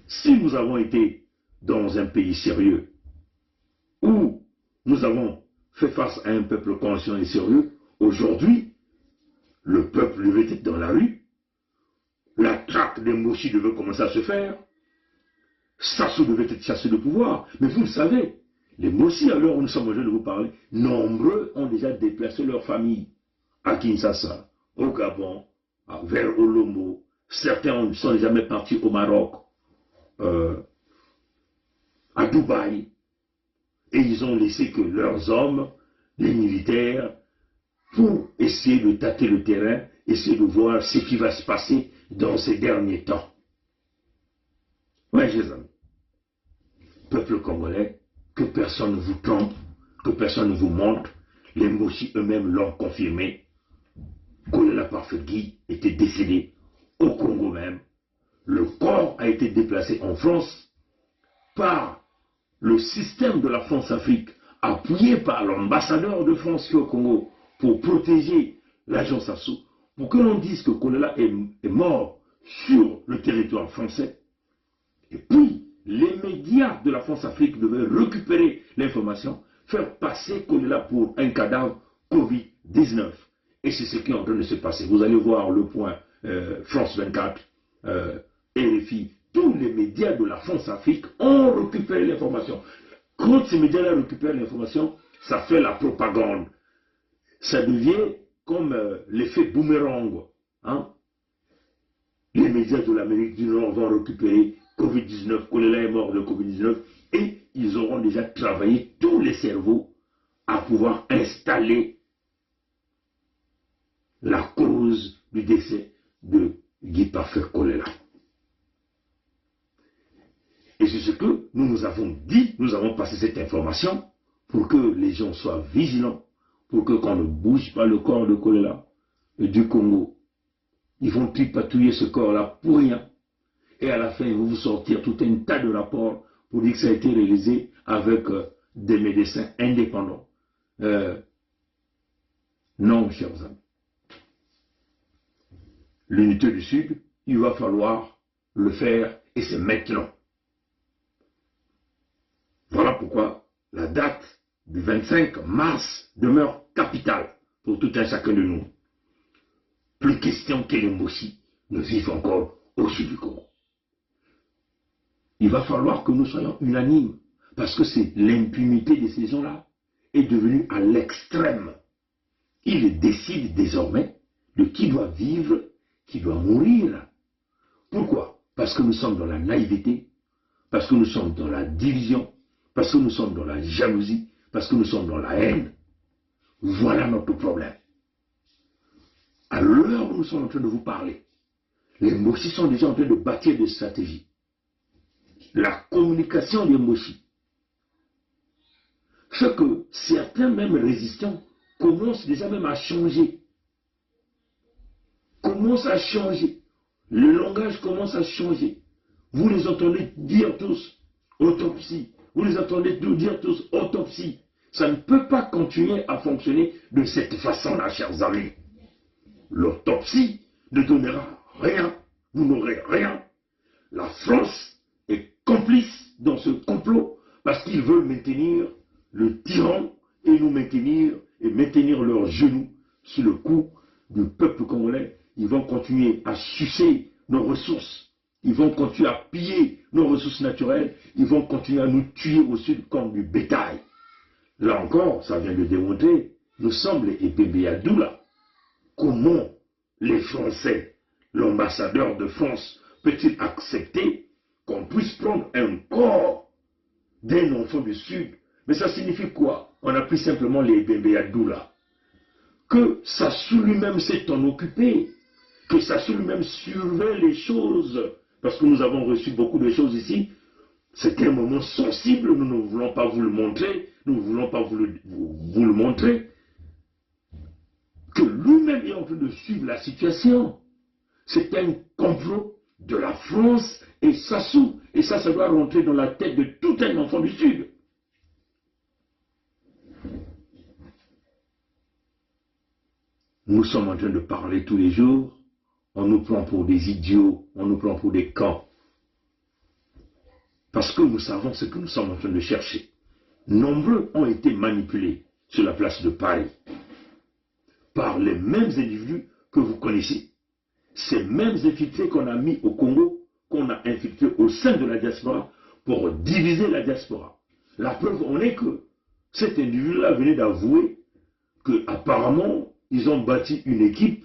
Si nous avons été dans un pays sérieux, où nous avons fait face à un peuple conscient et sérieux, aujourd'hui, le peuple devait être dans la rue, la traque des Mbochi devait commencer à se faire, Sassou devait être chassé du pouvoir. Mais vous le savez, les Mbochi, à l'heure où nous sommes en train de vous parler, nombreux ont déjà déplacé leur famille à Kinshasa, au Gabon, à, vers Olombo, Certains ont- sont déjà même partis au Maroc, euh, à Dubaï, et ils ont laissé que leurs hommes, les militaires, pour essayer de tâter le terrain, essayer de voir ce qui va se passer dans ces derniers temps. Ouais, chers amis. Peuple congolais, que personne ne vous trompe, que personne ne vous montre, les Mbochi eux-mêmes l'ont confirmé. Kolela Parfait Guy était décédé au Congo même. Le corps a été déplacé en France par le système de la France-Afrique, appuyé par l'ambassadeur de France au Congo pour protéger l'agent Sassou, pour que l'on dise que Kolela est, est mort sur le territoire français. Et puis, les médias de la France-Afrique devaient récupérer l'information, faire passer Kolela pour un cadavre covid dix-neuf. Et c'est ce qui est en train de se passer. Vous allez voir Le Point, euh, France vingt-quatre, euh, R F I, tous les médias de la France-Afrique ont récupéré l'information. Quand ces médias-là récupèrent l'information, ça fait la propagande. Ça devient comme, euh, l'effet boomerang. Hein ? Les médias de l'Amérique du Nord vont récupérer covid dix-neuf, Kolela est mort de covid dix-neuf, et ils auront déjà travaillé tous les cerveaux à pouvoir installer la cause du décès de Guy Parfait Kolela. Et c'est ce que nous, nous avons dit, nous avons passé cette information pour que les gens soient vigilants, pour que qu'on ne bouge pas le corps de Kolela et du Congo. Ils vont tripatouiller ce corps-là pour rien. Et à la fin, ils vont vous sortir tout un tas de rapports pour dire que ça a été réalisé avec, euh, des médecins indépendants. Euh, non, chers amis. L'unité du Sud, il va falloir le faire et c'est maintenant. Voilà pourquoi la date du vingt-cinq mars demeure capitale pour tout un chacun de nous. Plus question que les Mbochi ne vivent encore au sud du Congo. Il va falloir que nous soyons unanimes, parce que c'est l'impunité de ces gens-là est devenue à l'extrême. Ils décident désormais de qui doit vivre, qui doit mourir. Pourquoi ? Parce que nous sommes dans la naïveté, parce que nous sommes dans la division, parce que nous sommes dans la jalousie, parce que nous sommes dans la haine. Voilà notre problème. À l'heure où nous sommes en train de vous parler, les Mbochi sont déjà en train de bâtir des stratégies. La communication des Mbochi fait que certains, même résistants, commencent déjà même à changer. Commencent à changer. Le langage commence à changer. Vous les entendez dire tous autopsie. Vous les entendez dire tous autopsie. Ça ne peut pas continuer à fonctionner de cette façon-là, chers amis. L'autopsie ne donnera rien. Vous n'aurez rien. La France est complice dans ce complot parce qu'ils veulent maintenir le tyran et nous maintenir et maintenir leurs genoux sous le cou du peuple congolais. Ils vont continuer à sucer nos ressources. Ils vont continuer à piller nos ressources naturelles. Ils vont continuer à nous tuer au sud comme du bétail. Là encore, ça vient de démontrer, nous sommes les Ebembe ya Douala. Comment les Français, l'ambassadeur de France, peut-il accepter qu'on puisse prendre un corps d'un enfant du Sud ? Mais ça signifie quoi ? On a pris simplement les Ebembe ya Douala. Que Sassou lui-même s'est en occupé, que Sassou lui-même surveille les choses, parce que nous avons reçu beaucoup de choses ici. C'est un moment sensible, nous ne voulons pas vous le montrer, nous ne voulons pas vous le, vous, vous le montrer. Que lui-même est en train de suivre la situation. C'est un complot de la France et Sassou. Et ça, ça doit rentrer dans la tête de tout un enfant du Sud. Nous sommes en train de parler tous les jours, on nous prend pour des idiots, on nous prend pour des cons. Parce que nous savons ce que nous sommes en train de chercher. Nombreux ont été manipulés sur la place de Paris par les mêmes individus que vous connaissez. Ces mêmes infiltrés qu'on a mis au Congo, qu'on a infiltrés au sein de la diaspora pour diviser la diaspora. La preuve en est que cet individu-là venait d'avouer que, apparemment, ils ont bâti une équipe,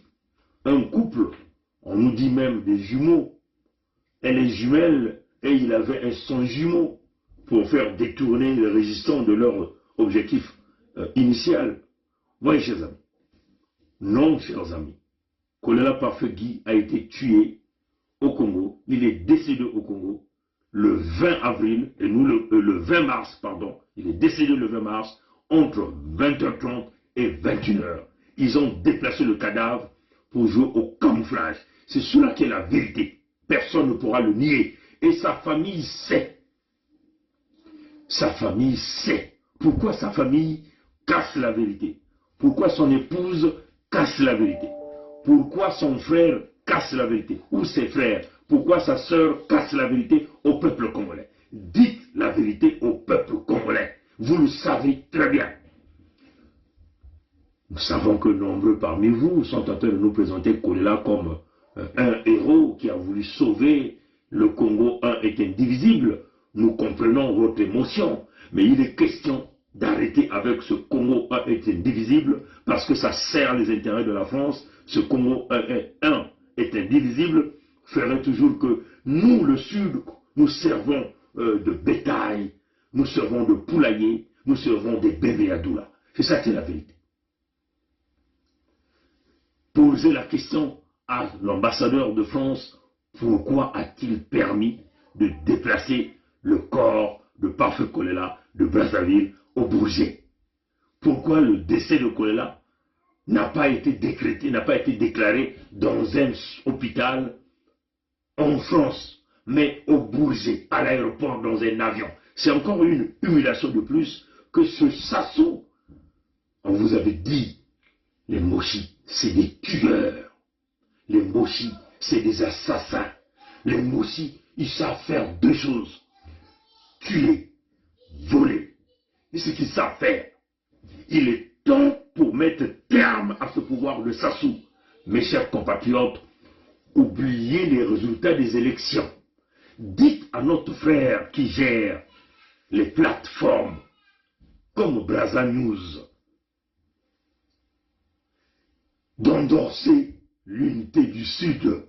un couple, en dit même des jumeaux. Elle est jumelle et il avait un sang jumeau pour faire détourner les résistants de leur objectif, euh, initial. Voyez, chers amis. Non, chers amis. Kolela Parfait Guy a été tué au Congo. Il est décédé au Congo le vingt avril, et nous le, euh, le vingt mars, pardon. Il est décédé le vingt mars, entre vingt heures trente et vingt et une heures. Ils ont déplacé le cadavre pour jouer au camouflage. C'est cela qui est la vérité. Personne ne pourra le nier. Et sa famille sait. Sa famille sait. Pourquoi sa famille cache la vérité? Pourquoi son épouse cache la vérité? Pourquoi son frère cache la vérité? Ou ses frères? Pourquoi sa sœur cache la vérité au peuple congolais? Dites la vérité au peuple congolais. Vous le savez très bien. Nous savons que nombreux parmi vous sont en train de nous présenter Kolela comme, euh, un héros qui a voulu sauver le Congo un et indivisible. Nous comprenons votre émotion, mais il est question d'arrêter avec ce Congo un et indivisible parce que ça sert les intérêts de la France. Ce Congo un et, un et indivisible ferait toujours que nous, le Sud, nous servons, euh, de bétail, nous servons de poulailler, nous servons des bébés à doula. C'est ça qui est la vérité. Posez la question à l'ambassadeur de France, pourquoi a-t-il permis de déplacer le corps de Parfait Kolela de Brazzaville au Bourget? Pourquoi le décès de Kolela n'a pas été décrété, n'a pas été déclaré dans un hôpital en France, mais au Bourget, à l'aéroport, dans un avion? C'est encore une humiliation de plus que ce Sassou. On vous avait dit, les Moshi, c'est des tueurs. Les Moshi, c'est des assassins. Les Moshi, ils savent faire deux choses. Tuer, voler. Et ce qu'ils savent faire. Il est temps pour mettre terme à ce pouvoir de Sassou. Mes chers compatriotes, oubliez les résultats des élections. Dites à notre frère qui gère les plateformes comme Brazza News d'endorser l'unité du Sud.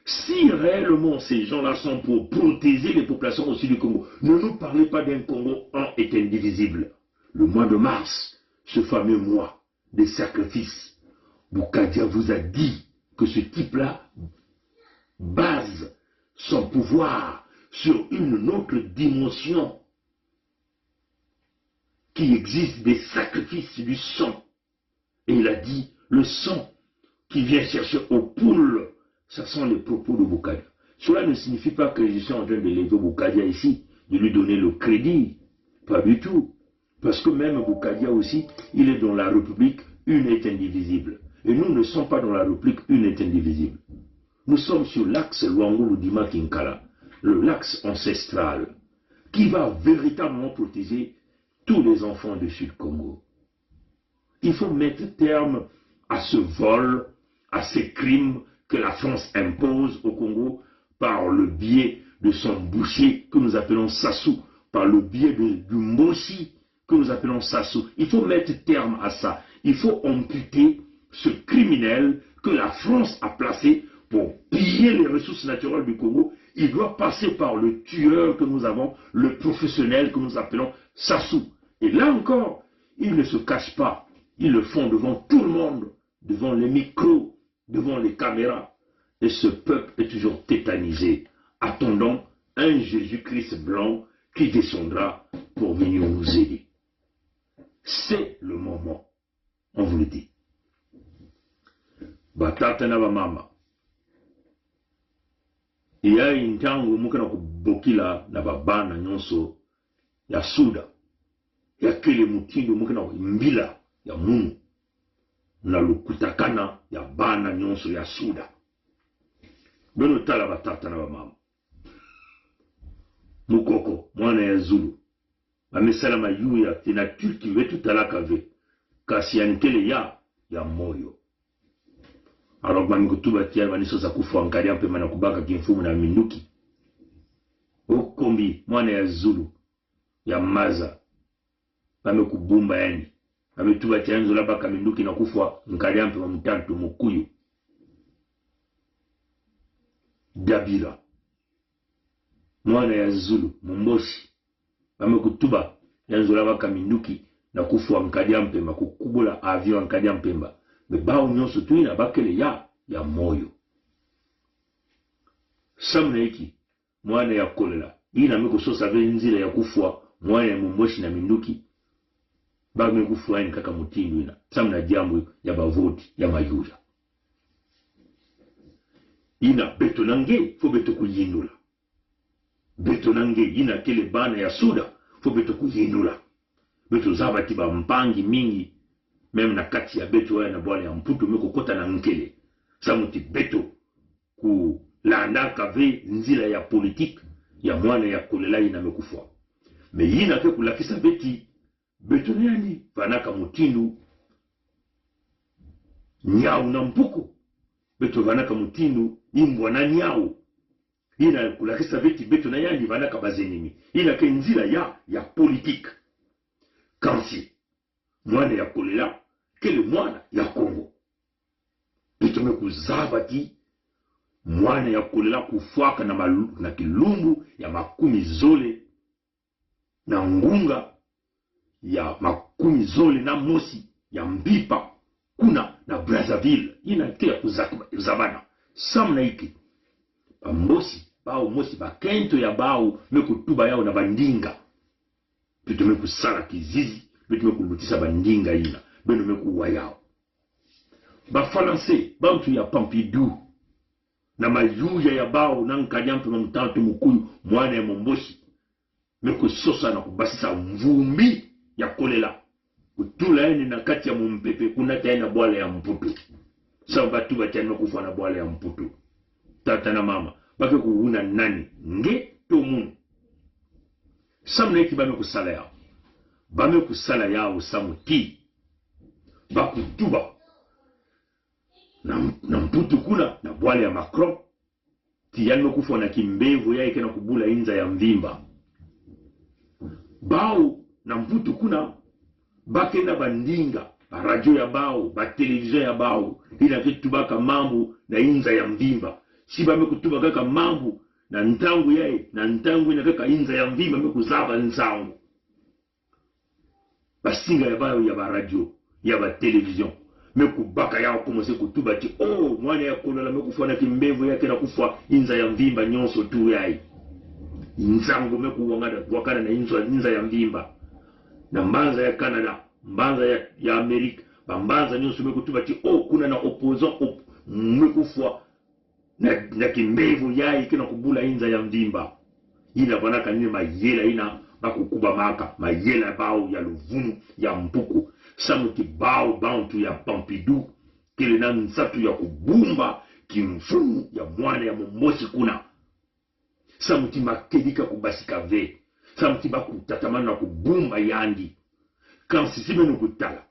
Si réellement ces gens-là sont pour protéger les populations au sud du Congo, ne nous parlez pas d'un Congo un et indivisible. Le mois de mars, ce fameux mois des sacrifices, Boukadia vous a dit que ce type-là base son pouvoir sur une autre dimension qui existe, des sacrifices du sang. Et il a dit, le sang qui vient chercher aux poules, ce sont les propos de Boukadia. Cela ne signifie pas que je suis en train de lever Boukadia ici, de lui donner le crédit. Pas du tout. Parce que même Boukadia aussi, il est dans la République une et indivisible. Et nous ne sommes pas dans la République une et indivisible. Nous sommes sur l'axe Luango, Loudima, Kinkala, le, l'axe ancestral, qui va véritablement protéger tous les enfants du Sud Congo. Il faut mettre terme à ce vol, à ces crimes que la France impose au Congo par le biais de son boucher que nous appelons Sassou, par le biais de, du Mboshi que nous appelons Sassou. Il faut mettre terme à ça. Il faut amputer ce criminel que la France a placé pour piller les ressources naturelles du Congo. Il doit passer par le tueur que nous avons, le professionnel que nous appelons Sassou. Et là encore, ils ne se cachent pas. Ils le font devant tout le monde, devant les micros, devant les caméras. Et ce peuple est toujours tétanisé, attendant un Jésus-Christ blanc qui descendra pour venir nous aider. C'est le moment. On vous le dit. Batata na bamama. Iya i ntangu mwina kubokila na babana nyonso ya Suda. Ya kele mutindu mwina kumbila ya munu na lukutakana ya bana nyonso ya Suda. Beno tala batata na bamama. Mukoko, mwana ya zulu. Ba me sala mayuya, tina tuti wetu talaka ve. Kasi ya ntele ya, ya moyo. Alors ba me kutuba tia, ba ni sosa kufwa nkari ampe mana kubaka kimfumu na minduki. Okombi, mwana ya zulu, ya maza. Ba me kubumba yani. Ba me tuba tia nzola baka minduki na kufwa nkari ampe ma mutantu mukuyu. Yabira. Mwana ya zulu, Mumboshi. Ba me kutuba, ya nzola baka minduki, na kufwa Nkadi a Mpemba, kukubula avion ya Nkadi a Mpemba. Mais bawu nyonso tu ina bakele ya, ya moyo. Samna iki, mwana ya kolela. Ina me kusosa ve nzila ya kufwa mwana ya Mumboshi na minduki. Ba me kufwa ini kaka mutindu ina. Samna diambu ya bavoti, ya mayuya. Ina beto na nge, fo beto kuyinula. Beto na nge, ina kele bana ya Suda, fo beto kuyinula. Beto zaba ti bampangi mingi, même na kati ya beto ya na bwala ya Mputu me kukota na nkele. Samu ti beto kulandaka ve nzila ya politique ya mwana ya kolela ina me kufwa. Mais ina ke kulakisa ve ti beto na yandi vanaka mutindu nyau na mpuku. Beto vanaka mutindu imbwa na nyau. Ina kulakisa ve ti beto na yandi vanaka ba ennemis. Ina ke nzila ya, ya politique. Kansi, mwana ya kolela, kele mwana ya Kongo. Beto me kuzaba ti, mwana ya kolela kufwaka na malu-, na kilumbu ya makumi zole na ngunga ya makumi zole na mosi ya mbimba, kuna na Brazzaville, ina ke ya kuza-, kuzabana. Samna iki, bamosi, bawu mosi, bakento ya bawu me kutuba yawu na bandinga. Beto me kusala kizizi, beto me kulutisa bandinga ina, beno me kuwa yawu. Ba Falanse, bantu ya Pompidou, na mayuya ya bawu, na Nkadi a Mpemba, Mutantu, Mukuyu, mwana ya Mumboshi, me kusosa na kubasisa mvumbi ya kolela, kutula yandi na kati ya mumpepe, kunata yandi na bwala ya Mputu. Samu batuba ti yandi me kufwa na bwala ya Mputu. Tata na mama, ba ke kuwuna nani, nge to munu? Samna iki ba me kusala yawu. Ba me kusala yawu samu ti ba kutuba na, na Mputu kuna, na bwala ya Macron, ti yandi me kufwa na kimbevo yayi kena kubula inza ya mvimba. Bawu na Mputu kuna, ba kena bandinga, ba radio ya bawu, ba télévision ya bawu, ina ke tubaka mambu na inza ya mvimba. Si ba me kutuba kaka mambu na ntangu yayi, na ntangu ina kaka inza ya mvimba me kuzaba nsangu. Basinga ya bawu ya ba radio, ya ba télévision, me kubaka yawu, commencer kutuba ti, oh, mwana ya kolela me kufwa na kimbevo yayi kena kufwa inza ya mvimba nyonso tu yayi. Nsangu me kuwangana, wakana na inza, inza ya mvimba. Na mbanza ya Canada, mbanza ya, ya Amérique, bambanza nyonso me kutuba ti, oh, kuna na opposant, op-, me kufwa na, na kimbevo yayi kena kubula inza ya mvimba. Ina vanaka ni mayela ina ba kukubamaka, mayela bawu ya luvunu, ya mpuku. Samu ti bawu bantu ya Pompidou, kele na nsatu ya kubumba kimfumu ya mwana ya Mumboshi kuna. Samu ti makedika kubasika ve. Samu ti ba kutatamana kubumba yandi. Kansi si beno kutala,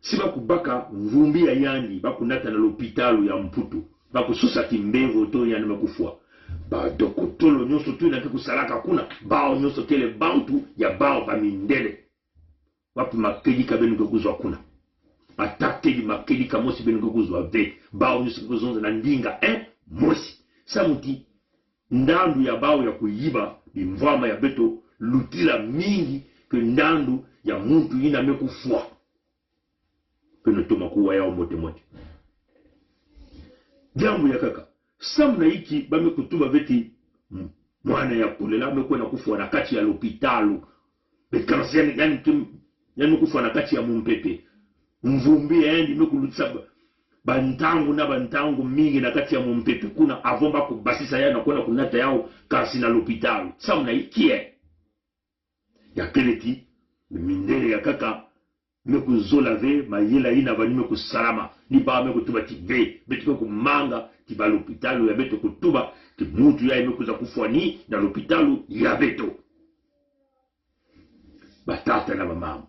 si ba kubaka mvumbi ya yandi, ba kunata na lopitalo ya Mputu, ba kusosa kimbevo to yandi me kufwa, badokotolo nyonso tu ina ke kusalaka kuna, bawu nyonso kele bantu ya bawu, bamindele. Wapi makedika beno ke kuzwa kuna? Bata kedi makedika mosi beno ke kuzwa ve. Bawu nyonso ke kuzonza na ndinga, eh, mosi. Samu ti ndandu ya bawu ya kuyiba bimvwama ya beto lutila mingi ke ndandu ya muntu ina me kufwa. Beno toma kuwa yawu mbote-mbote. Diambu ya kaka, samu na iki ba me kutuba ve ti, m-, mwana ya kolela me kwenda kufwa na kati ya lopitalo. Be kansi yandi, yandi kim-, yandi me kufwa na kati ya mumpepe. Mvumbi ya yandi me kulutisa ba, bantangu na bantangu mingi na kati ya mumpepe kuna, avant ba kubasisa yandi na kwenda kunata yawu kansi na lopitalo. Samu na iki e. Ya kele ti, bimindele ya kaka me kuzola ve mayela ina vani me kusalama. Ni bawu me kutuba ti ve, beto ke kumanga ti ba lopitalo ya beto kutuba ti muntu yayi me kwiza kufwa ni na lopitalo ya beto. Batata na bamama,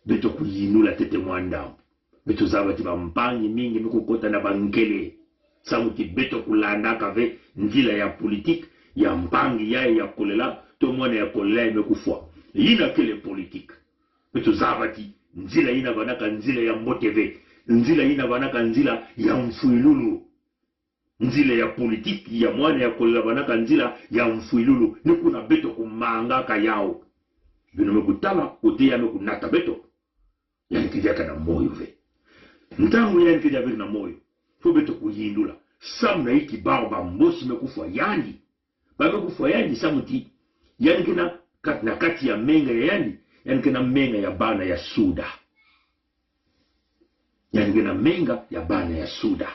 beto kuyinula ntete mwa ndambu. Beto zaba ti bampangi mingi me kukota na bankele. Samu ti beto kulandaka ve nzila ya politique ya mpangi yayi ya kolela, to mwana ya kolela yayi me kufwa. Ina kele politique. Beto zaba ti nzila ina vanaka nzila ya mbote ve. Nzila ina vanaka nzila ya mfwilulu. Nzila ya politique ya mwana ya kolela vanaka nzila ya mfwilulu. Ni kuna beto kumangaka yaw. Beno me kutala, kote ya me kunata beto. Yandi kediaka na moyo ve. Ntangu yandi kediaka na moyo, fo beto kuyindula. Samu na inki baw ba Mbosi me kufwa yandi? Ba me kufwa yandi samu ti yandi kena kat-, na kati ya menga ya yandi, yandi kena menga ya bana ya Suda. Yandi kena menga ya bana ya Suda.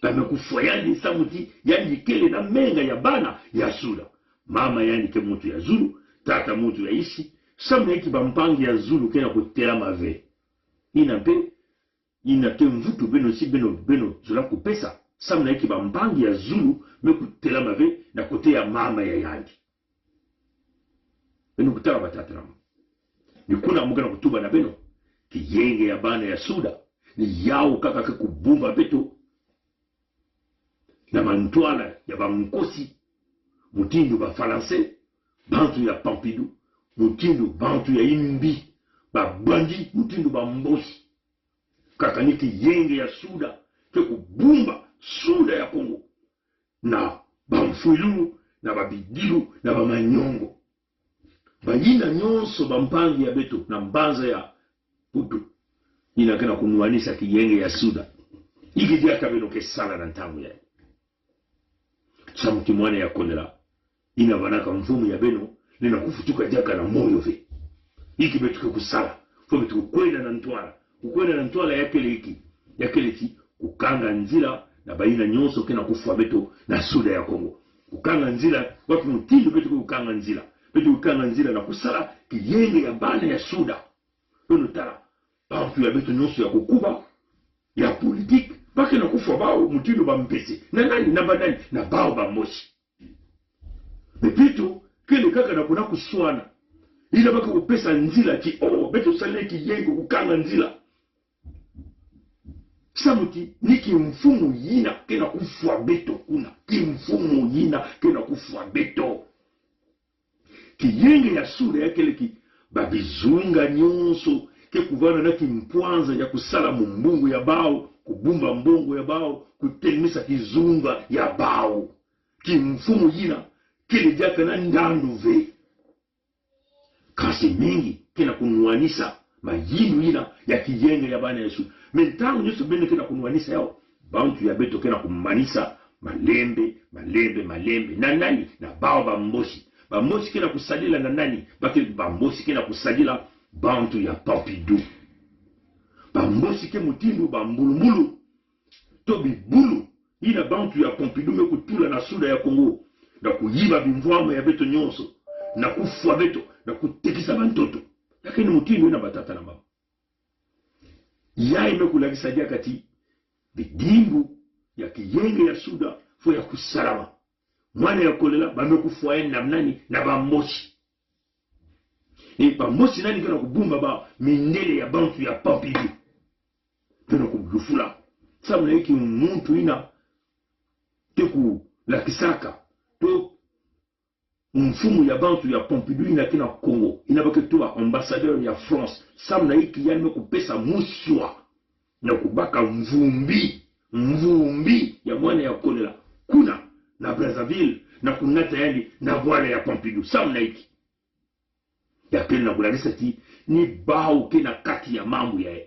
Ba me kufwa yandi samu ti yandi kele na menga ya bana ya Suda. Mama yandi ke muntu ya zulu, tata muntu ya isi. Samu na inki bampangi ya zulu kena kutelama ve? Ina mpe, ina ke mvutu beno si beno, beno zola kupesa. Samu na inki bampangi ya zulu me kutelama ve na kote ya mama ya yandi? Beno kutala, batata na mama. Ni kuna mu kena kutuba na beno. Kiyenge ya bana ya Suda ni yaw kaka ke kubumba beto na mantwala ya bankosi, mutindu ba Falanse, bantu ya Pompidou, mutindu bantu ya imbi, ba bandit, mutindu ba Mbosi. Kaka ni kiyenge ya Suda ke kubumba Suda ya Kongo na bamfwilu, na babidilu, na bamanyongo. Bayina nyonso bampangi ya beto na mbanza ya Putu, ina kena kunwanisa kiyenge ya Suda. Inki diaka beno ke sala na ntangu ya? Samu ti mwana ya kolela ina vanaka mfumu ya beno, nina kufutuka diaka na moyo ve. Inki beto ke kusala? Fo beto kukwenda na ntwala. Kukwenda na ntwala ya kele inki? Ya kele ti kukanga nzila na bayina nyonso kena kufwa beto na Suda ya Kongo. Kukanga nzila, wapi mutindu beto kukanga nzila? Beto kukanga nzila na kusala kiyenge ya bana ya Suda. Beno tala, bantu ya beto nyonso ya kukuba, ya politique, ba kena kufwa baw mutindu ba Mpese. Na nani? Na ba nani? Na baw ba Mbosi. Mais beto kele kaka na kuna kuswana. Ina ba ke kupesa nzila ti, oh, beto sala kiyenge, kukanga nzila. Samu ti ni kimfumu yina kena kufwa beto kuna. Kimfumu yina kena kufwa beto. Kiyenge ya Suda ya kele ki babizunga nyonso ke kuvana na kimpwanza ya kusala mu mbongo ya baw, kubumba mbongo ya baw, kutelemesa kizunga ya baw. Kimfumu yina kele diaka na ndandu ve. Kansi mingi kena kunwanisa mayindu yina ya kiyenge ya bana ya Suda. Mais ntangu nyonso beno kena kunwanisa yaw, bantu ya beto kena kumanisa malembe, malembe, malembe. Na nani? Na baw ba Mbosi. Ba Mbosi kena kusadila na nani? Ba ke, ba Mbosi kena kusadila bantu ya Pompidou. Ba Mbosi ke mutindu ba mbulumbulu to bibulu yina bantu ya Pompidou me kutula na Suda ya Kongo, na kuyiba bimvwama ya beto nyonso, na kufwa beto, na kutekisa bantoto. Ya ke ni mutindu yina, batata na mama. Yayi me kulakisa diaka ti bidimbu ya kiyenge ya Suda fo ya kusalama. Mwana ya kolela, ba me kufwa yandi na nani? Na ba Mbosi. E, ba Mbosi nani kena kubumba ba mindele ya bantu ya Pompidou? Beno kulufula. Samu na inki muntu yina ke kulakisaka to mfumu ya bantu ya Pompidou yina kena Congo, yina ba ke tuba ambassadeur ya France? Samu na inki yandi me kupesa muswa na kubaka mvumbi, mvumbi ya mwana ya kolela kuna na Brazzaville, na kunata yandi na bwala ya Pompidou? Samu na inki? Ya kele na kulakisa ti ni baw kena kati ya mambu yayi.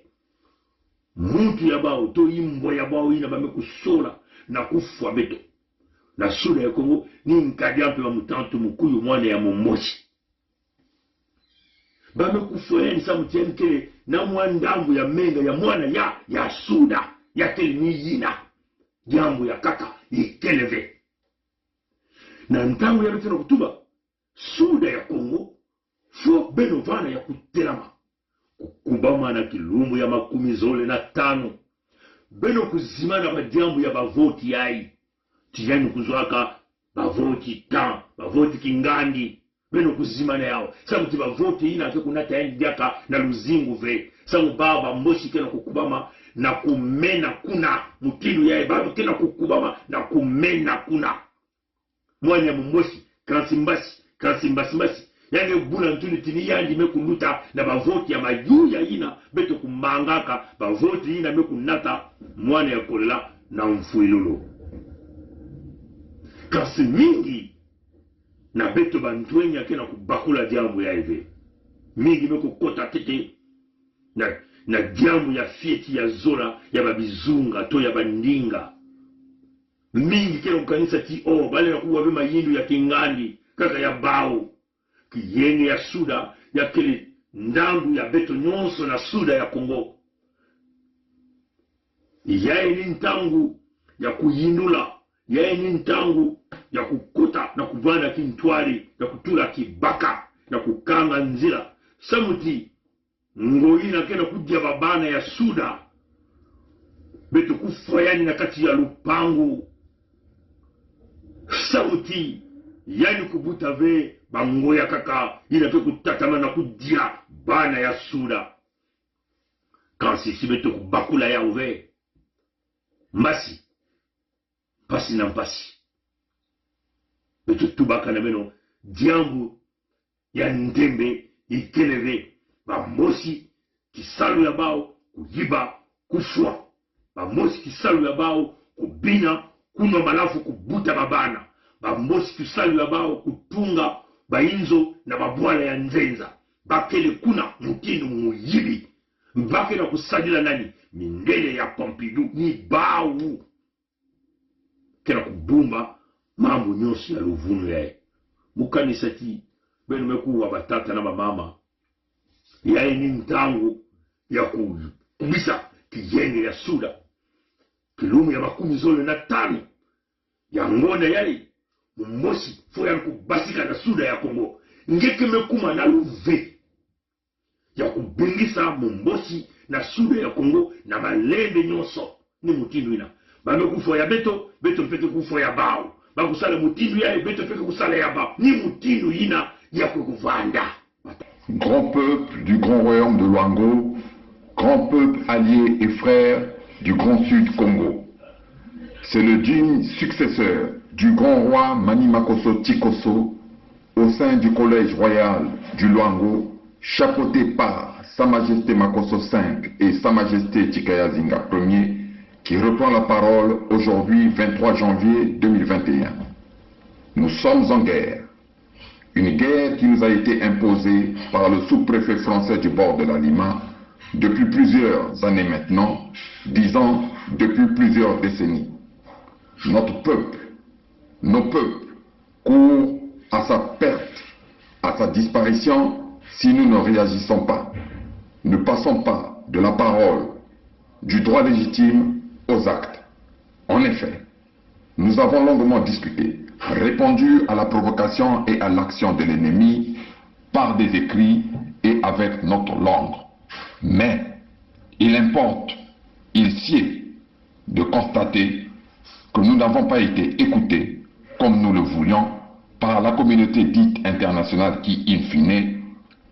Muntu ya baw to imbwa ya baw yina ba me kusola na kufwa beto na Suda ya Congo, ni nkadi a mpe wa mutantu Mukuyu, mwana ya Mumboshi. Ba me kufwa yandi samu ti yandi kele na mwa ndambu ya menga ya mwana ya, ya Suda. Ya kele ni yina. Diambu ya nkaka ikele ve. Na ntangu ya beto na kutuba Suda ya Congo, fo beno vana ya kutelama. Kukubama na kilumbu ya makumi zole na tanu. Beno kuzimana ba diambu ya bavoti yayi. Ti yandi kuzwaka bavoti tan, bavoti kingandi. Beno kuzimana yaw. Samu ti bavoti yina ke kunata yandi diaka na luzingu ve. Samu ba, ba Mboshi kena kukubama na kumena kuna. Mutindu yayi ba kena kukubama na kumena kuna. Mwana ya Mumboshi, kansi mbasi, kansi mbasi mbasi. Yandi bula ntuni tini yandi me kuluta na bavoti ya mayuya yina beto kumangaka, bavoti yina me kunata mwana ya kolela na mfwilulu. Kasi mingi na beto bantwenya kena kubakula diambu ya eve. Mingi me kukota tete na, na diambu ya fieti ya zola ya babizunga to ya bandinga. Mingi kena kukanisa ti o, balena kuwa ve mayindu ya kingandi, kaka ya bawu. Kiyenge ya SUDA yakele ndambu ya beto nyonso na SUDA ya Congo. Yayi ni ntangu ya kuyindula, yayi ni ntangu ya kukota na kuvana kintwari, ya kutula kibaka, ya kukanga nzila. Samu ti, ngo yina kena kudia babana ya SUDA, beto kufwa yandi na kati ya lupangu. Samu ti, yandi kubuta ve bango ya kaka, yina ke kutatamana kudia bana ya SUDA. Kansi si beto kubakula yawu ve, mpasi, mpasi na mpasi. Beto tubaka na beno, diambu ya ntembe ikele ve. Bamosi kisalu ya bawu kuyiba, kufwa. Bamosi kisalu ya bawu kubina, kunwa malafu, kubuta babana. Bamosi kisalu ya bawu kutunga bayinzo na babwala ya nzenza. Bakele kuna mutindu muyibi. Bakena kusadila nani? Mindele ya Pompidou ni bawu. Kena kubumba mambu nyonso ya luvunu yayi. Mukanisa ti beno me kuwa, batata na bamama, yayi ni ntangu ya ku-, kubisa kiyenge ya SUDA. Kilumbu ya makumi zole na tanu ya ngonda yayi, mumosi fo yandi kubasika na SUDA ya Congo. Nge ke me kuma na luve ya kubingisa mumosi na SUDA ya Congo na malembe nyonso. Ni mutindu yina ba me kufwa ya beto, beto mpe ke kufwa ya bawu. Ba kusala mutindu yayi, beto mpe ke kusala ya bawu. Ni mutindu yina ya kwe kuvanda. Grand peuple du grand royaume de Loango, grand peuple allié et frère du Grand Sud Congo, c'est le digne successeur du grand roi Mani Makosso Tikosso au sein du collège royal du Loango, chapeauté par Sa Majesté Makosso cinq et Sa Majesté Tchicaya Zinga premier, qui reprend la parole aujourd'hui, vingt-trois janvier deux mille vingt et un. Nous sommes en guerre. Une guerre qui nous a été imposée par le sous-préfet français du bord de la Lima depuis plusieurs années maintenant, disons depuis plusieurs décennies. Notre peuple, nos peuples courent à sa perte, à sa disparition si nous ne réagissons pas. Ne passons pas de la parole, du droit légitime aux actes. En effet, nous avons longuement discuté, répondu à la provocation et à l'action de l'ennemi par des écrits et avec notre langue. Mais il importe, il sied de constater que nous n'avons pas été écoutés comme nous le voulions par la communauté dite internationale qui, in fine,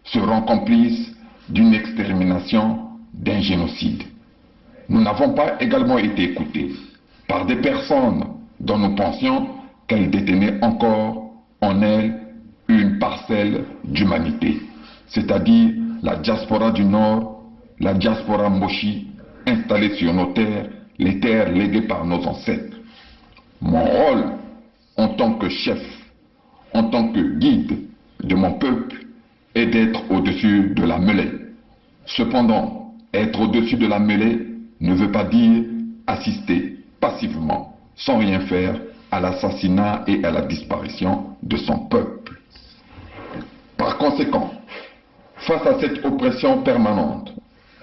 seront complices d'une extermination, d'un génocide. Nous n'avons pas également été écoutés par des personnes dont nous pensions qu'elles détenaient encore en elles une parcelle d'humanité, c'est-à-dire la diaspora du Nord, la diaspora Mbochi, installée sur nos terres, les terres léguées par nos ancêtres. Mon rôle en tant que chef, en tant que guide de mon peuple, est d'être au-dessus de la mêlée. Cependant, être au-dessus de la mêlée ne veut pas dire assister passivement, sans rien faire, à l'assassinat et à la disparition de son peuple. Par conséquent, face à cette oppression permanente,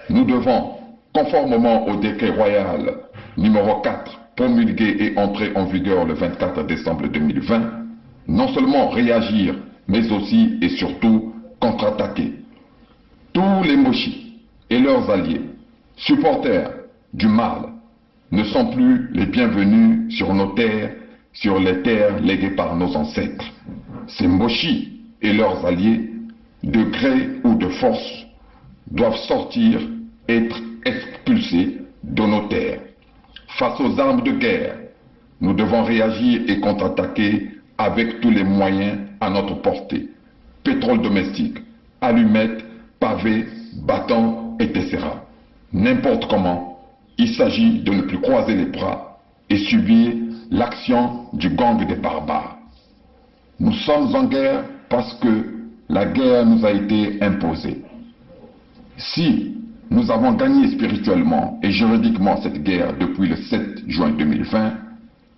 nous devons, conformément au décret royal numéro quatre, promulgué et entré en vigueur le vingt-quatre décembre deux mille vingt, non seulement réagir, mais aussi et surtout contre-attaquer. Tous les Mbochi et leurs alliés, supporters du mal, ne sont plus les bienvenus sur nos terres, sur les terres léguées par nos ancêtres. Ces Mbochi et leurs alliés, de gré ou de force, doivent sortir, être expulsés de nos terres. Face aux armes de guerre, nous devons réagir et contre-attaquer avec tous les moyens à notre portée. pétrole domestique, allumettes, pavés, bâtons, et cetera. N'importe comment, il s'agit de ne plus croiser les bras et subir l'action du gang des barbares. Nous sommes en guerre parce que la guerre nous a été imposée. Si nous avons gagné spirituellement et juridiquement cette guerre depuis le sept juin deux mille vingt,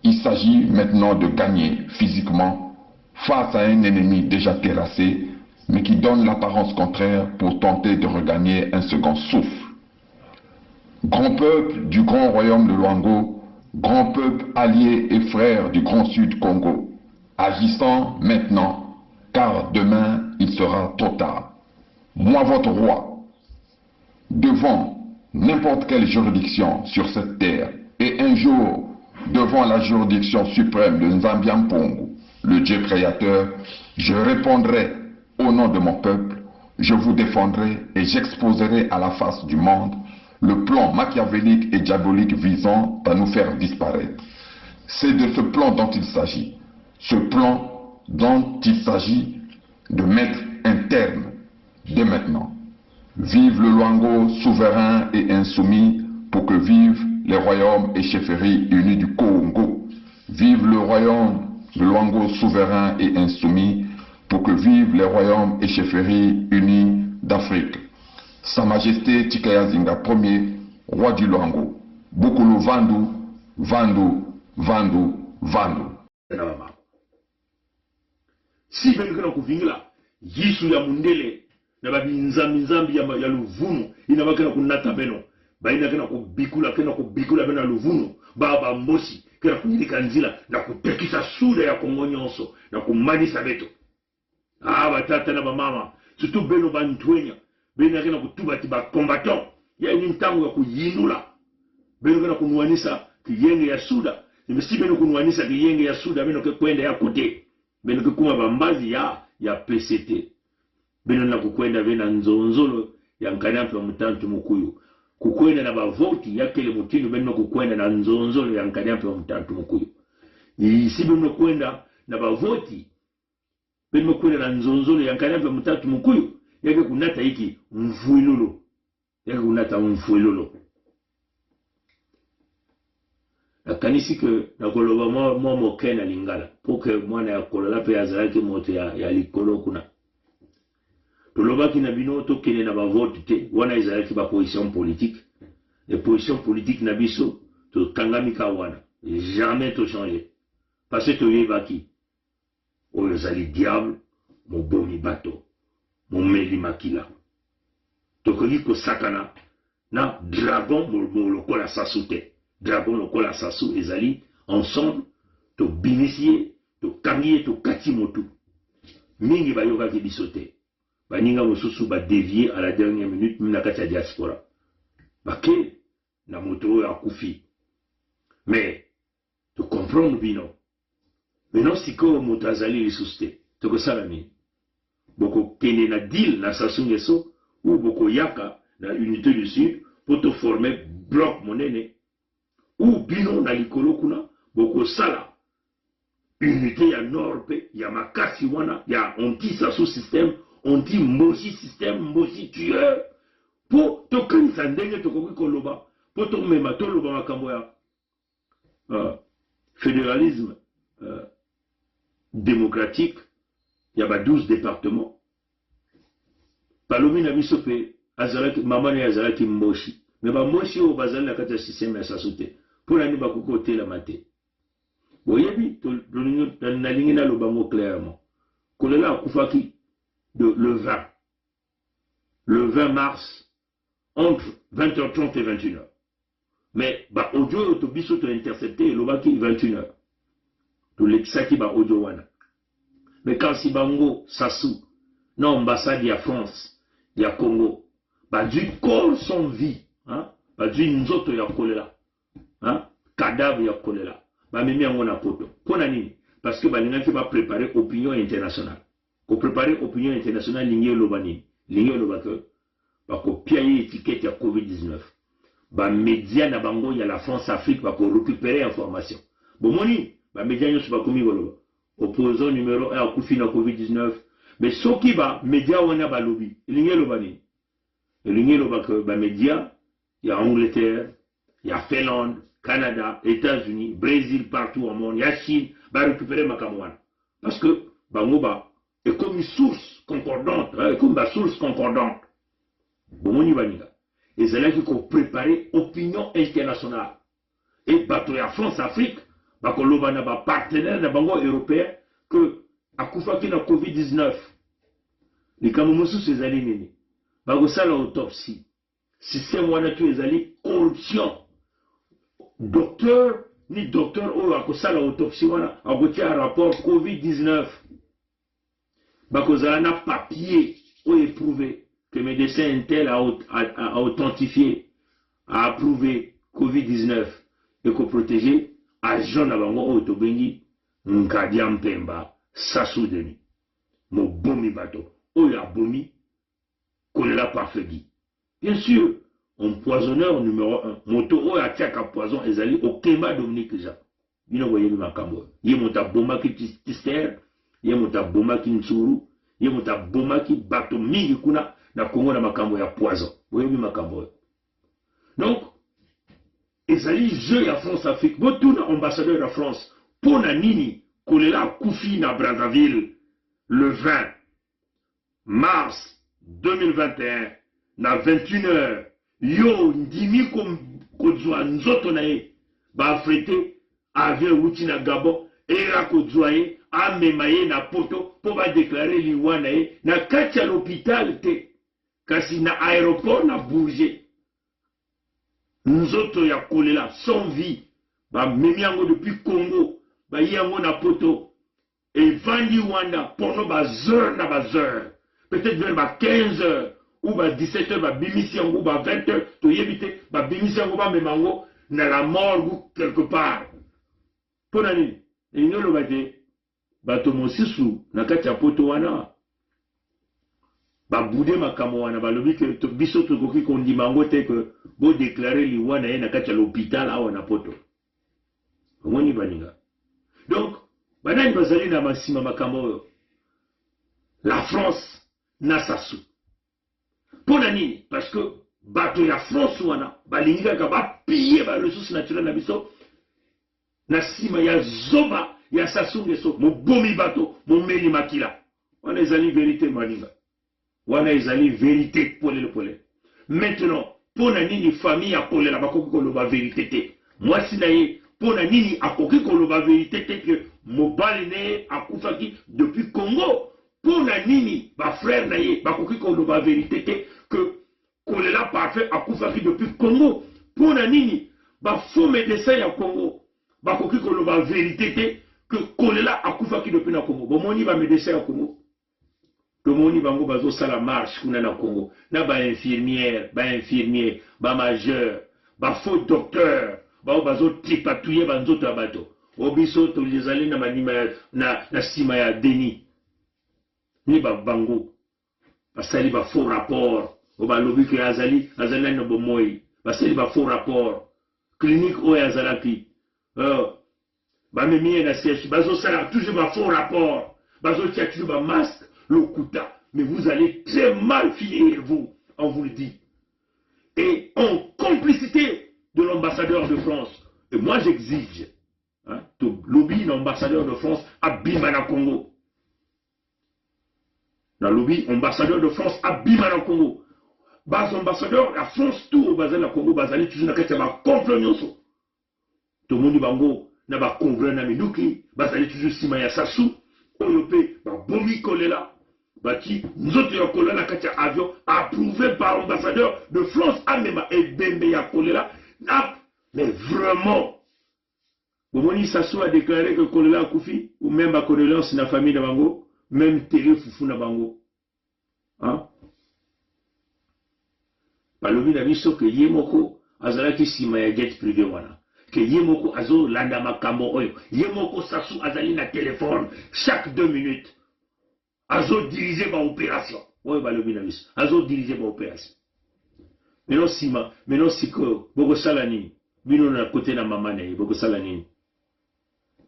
il s'agit maintenant de gagner physiquement face à un ennemi déjà terrassé, mais qui donne l'apparence contraire pour tenter de regagner un second souffle. Grand peuple du grand royaume de Loango, grand peuple allié et frère du Grand Sud Kongo, agissons maintenant, car demain il sera trop tard. Moi, votre roi, devant n'importe quelle juridiction sur cette terre, et un jour devant la juridiction suprême de Nzambi a Mpungu, le Dieu créateur, je répondrai au nom de mon peuple, je vous défendrai et j'exposerai à la face du monde le plan machiavélique et diabolique visant à nous faire disparaître. C'est de ce plan dont il s'agit. Ce plan dont il s'agit de mettre un terme dès maintenant. Vive le Loango souverain et insoumis, pour que vivent les royaumes et chefferies unis du Congo. Vive le royaume de Loango souverain et insoumis, pour que vivent les royaumes et chefferies unis d'Afrique. Sa Majesté Tchicaya Zinga premier, roi du Loango. Bukulu vandu, vandu, vandu, vandu. Si beno ke na kuvingila Yisu ya mundele na babinzambi-nzambi ya ma-, ya luvunu, ina ba ke na kunata beno, ba ina ke na kubikula, ke na kubikula beno na luvunu, ba, ba Mbosi ke na kuyirika nzila na kutekisa SUDA ya Kongo nyonso, na kumanisa beto. Ah, batata na bamama, surtout beno bantwenya, beno ke na kutuba ti ba combattant, ya ini ntangu ya kuyinula. Beno ke na kunwanisa kiyenge ya SUDA. Ni si beno kunwanisa kiyenge ya SUDA, beno ke kwenda ya kote? Beno ke kuma bambazi ya, ya PCT. Beno na kukwenda beno na nzonzolo ya Nkadi a Mpemba Mutantu Mukuyu. Kukwenda na bavoti ya kele mutindu, beno kukwenda na nzonzolo ya Nkadi a Mpemba Mutantu Mukuyu. Ni si beno kwenda na bavoti, beno kwenda na nzonzolo ya Nkadi a Mpemba Mutantu Mukuyu, ya ke kunata iki mfwilulu. Ya ke kunata mfwilulu. Nakanisi ke nakoloba mwa, mwa moke na Lingala, mpo ke mwana ya Kolola mpe azalaki moto ya, ya likolo kuna. Tolobaki na bino tokende na bavoti te, wana ezalaki ba position politique. E position politique na biso, tokangami kaka wana. Jamais tochanger. Parce que toyebaki oyo azali diable, mobomi bato, momeli makila. Tokoki kosakana na dragon mo-, mo lokola Sassou te. Dragon lokola Sassou ezali ensemble, tobimisi ye, tokangi ye, tokati motu. Mingi bayokaki biso te. Baninga mosusu ba dévier à la dernière minute, même na kati ya diaspora. Bake na moto oyo akufi. Mais to comprendre bino. Maintenant, sikoyo moto azali lisusu te, tokosala nini? Bokokende na deal na Sassou Nguesso, ou bokoyaka na Unité du Sud mpo to former bloc monene, ou bino na likolo kuna bokosala unité ya Nord mpe ya makasi wana, ya anti-Sassou système, anti-Mbosi système, Mbosi tueur, mpo tokanisa ndenge tokoki koloba, mpo tomema, toloba makambo ya euh, fédéralisme, euh, démocratique ya ba douze départements. Balobi na biso mpe azalaki, mama na ye azalaki Mbosi. Mais ba Mbosi oyo bazali na kati ya système ya Sassou te. Mpo na nini bakoki kotelama te? Boyebi, to-, tolingi, nalingi naloba yango clairement. Kolola akufaki de, le vingt. Le vingt mars, entre vingt heures trente et vingt et une heures. Mais ba audio oyo to biso to intercepter elobaki vingt et une heures. Tolekisaki ba audio wana. Mais kasi bango, Sassou, na ambassade ya France, ya Congo, bazwi corps sans vie, hein? Bazwi nzoto ya Kolola, hein? Cadavre ya Kolola. Bamemi yango na poto. Mpo na nini? Parce que balingaki ba préparer opinion internationale. Ko préparer opinion internationale elingi eloba nini? Elingi eloba que bakopia ye étiquette ya covid dix-neuf. Ba média na bango ya la France Afrique bako récupérer information. Bomoni, ba média nyonso bakomi koloba opposant numéro un akufi na covid dix-neuf, Mais soki ba média wana balobi, elingi eloba nini? Elingi eloba que ba média ya Angleterre, ya Finlande, Canada, États-Unis, Brésil, partout au monde, ya Chine, ba récupérer makambo wana. Parce que bango ba, ekomi source concordante, hein, ekomi ba source concordante. Bomoni baninga. Ezalaki ko préparer opinion internationale. Et bateau ya France Afrique, bako loba na ba partenaire na bango européen que akufaki na covid dix-neuf. Likambo mosusu ezali nini? Bako sala autopsie. Système wana tout ezali corruption. Docteur, ni docteur oyo akosala autopsie wana, akotia rapport covid dix-neuf. Bakozala na papier oyo eprouver que médecin un tel a, a, a authentifié, a approuvé covid dix-neuf, eko protéger agent na bango oyo tobengi Ngadi a Mpemba, Sassou Denis. Mobomi bateau, oyo abomi Choléra Parfait Guy. Bien sûr, empoisonneur numéro un, moto oyo atiaka poison ezali Okemba Dominique Jean. Bino boyebi makambo oyo. Ye moto abomaki Tis-, Tister, ye moto abomaki Ntsuru, ye moto abomaki bateau mingi kuna na Congo na makambo ya poison. Boyebi makambo oyo. Donc, ezali jeu ya France Afrique. Botuna ambassadeur ya France, pona nini Choléra akufi na Brazzaville le vingt mars deux mille vingt et un, na vingt et une heures, yo ndimi ko, kozua nzoto na ye, ba affréter avion ewuti na Gabon, era kozua ye, amema ye na Poto, po ba déclarer liwa na ye na kati ya l'hôpital te, kasi na aéroport na Bourget. Nzoto ya Choléra, sans vie, ba memi yango depuis Congo, ba yi yango na Poto. Evandi wanda pendant ba heures na ba heures. Peut-être vers ba quinze heures ou ba dix-sept heures, ba bimisi yango, ba vingt heures, toyebi te, ba bimisi yango, ba mema yango na la morgue ou quelque part. Pona nini? Elingi eloba te, bateau mosusu na kati ya Poto wana ba bouder makambo wana, balobi que to-, biso tokoki kondima yango te que bo déclarer liwa na ye na kati ya l'hôpital awa na Poto. Omoni baninga. Donc, banani bazali na nsima makambo oyo? La France na Sassou. Pona nini? Parce que bateau ya France wana, balingi kaka ba piller ba ressources naturelles na biso, na nsima ya zoba ya Sassou Nguesso, mobomi bateau, momeli makila. Wana ezali vérité, baninga. Wana ezali vérité polele polele. Maintenant, pona nini famille ya Choléra bakoki koloba vérité te? Mwasi na ye, pona nini akoki koloba vérité te que mobali na ye akufaki depuis Congo? Pona nini ba frère na ye bakoki koloba vérité te que Choléra Parfait akufaki depuis Congo? Pona nini ba faux médecin ya Congo bakoki koloba vérité te que Choléra akufaki depuis na Congo? Bomoni ba médecin ya Congo? Tomoni bango bazosala marche kuna na Congo, na ba infirmière, ba infirmier, ba majeur, ba faux docteur, baoyo bazotripatouiller banzoto ya bato. O biso tozali na manima ya, na, na nsima ya Denis. Ni ba bango basali ba faux rapport, o balobi que azali, azali na bomoi. Basali ba faux rapport. Clinique oyo azalaki, euh, bamemi ye na C H U, bazosala toujours ba faux rapport, bazotia toujours ba masque, lokuta. Mais vous allez très mal finir, vous, on vous le dit. Et en complicité de l'ambassadeur de France. Et moi, j'exige, hein, tolobi na ambassadeur de France abima na Congo. Nalobi ambassadeur de France abima na Congo. Ba ambassadeur ya France tout bazali na Congo, bazali toujours na kati ya ba complot nyonso. Tomoni bango na ba Cobra na minduki, bazali toujours nsima ya Sassou, oyo pe babomi Choléra, batie nzoto ya Choléra na kati ya avion, approuvé par ambassadeur de France, amema ebembe ya Choléra. Na, mais vraiment, bomoni Sassou a déclaré que Choléra akufi, ou même ba condoléances na famille na bango, même télé fufu na bango. Hein? Balobi na biso que ye moko azalaki nsima ya jet privé wana. Que ye moko azolanda makambo oyo. Ye moko Sassou azali na téléphone chaque deux minutes. Azodiriger ba opération. Oyo balobi na biso. Azodiriger ba opération. Maintenant nsima, maintenant sikoyo, bokosala nini? Bino na côté na mama na ye, bokosala nini?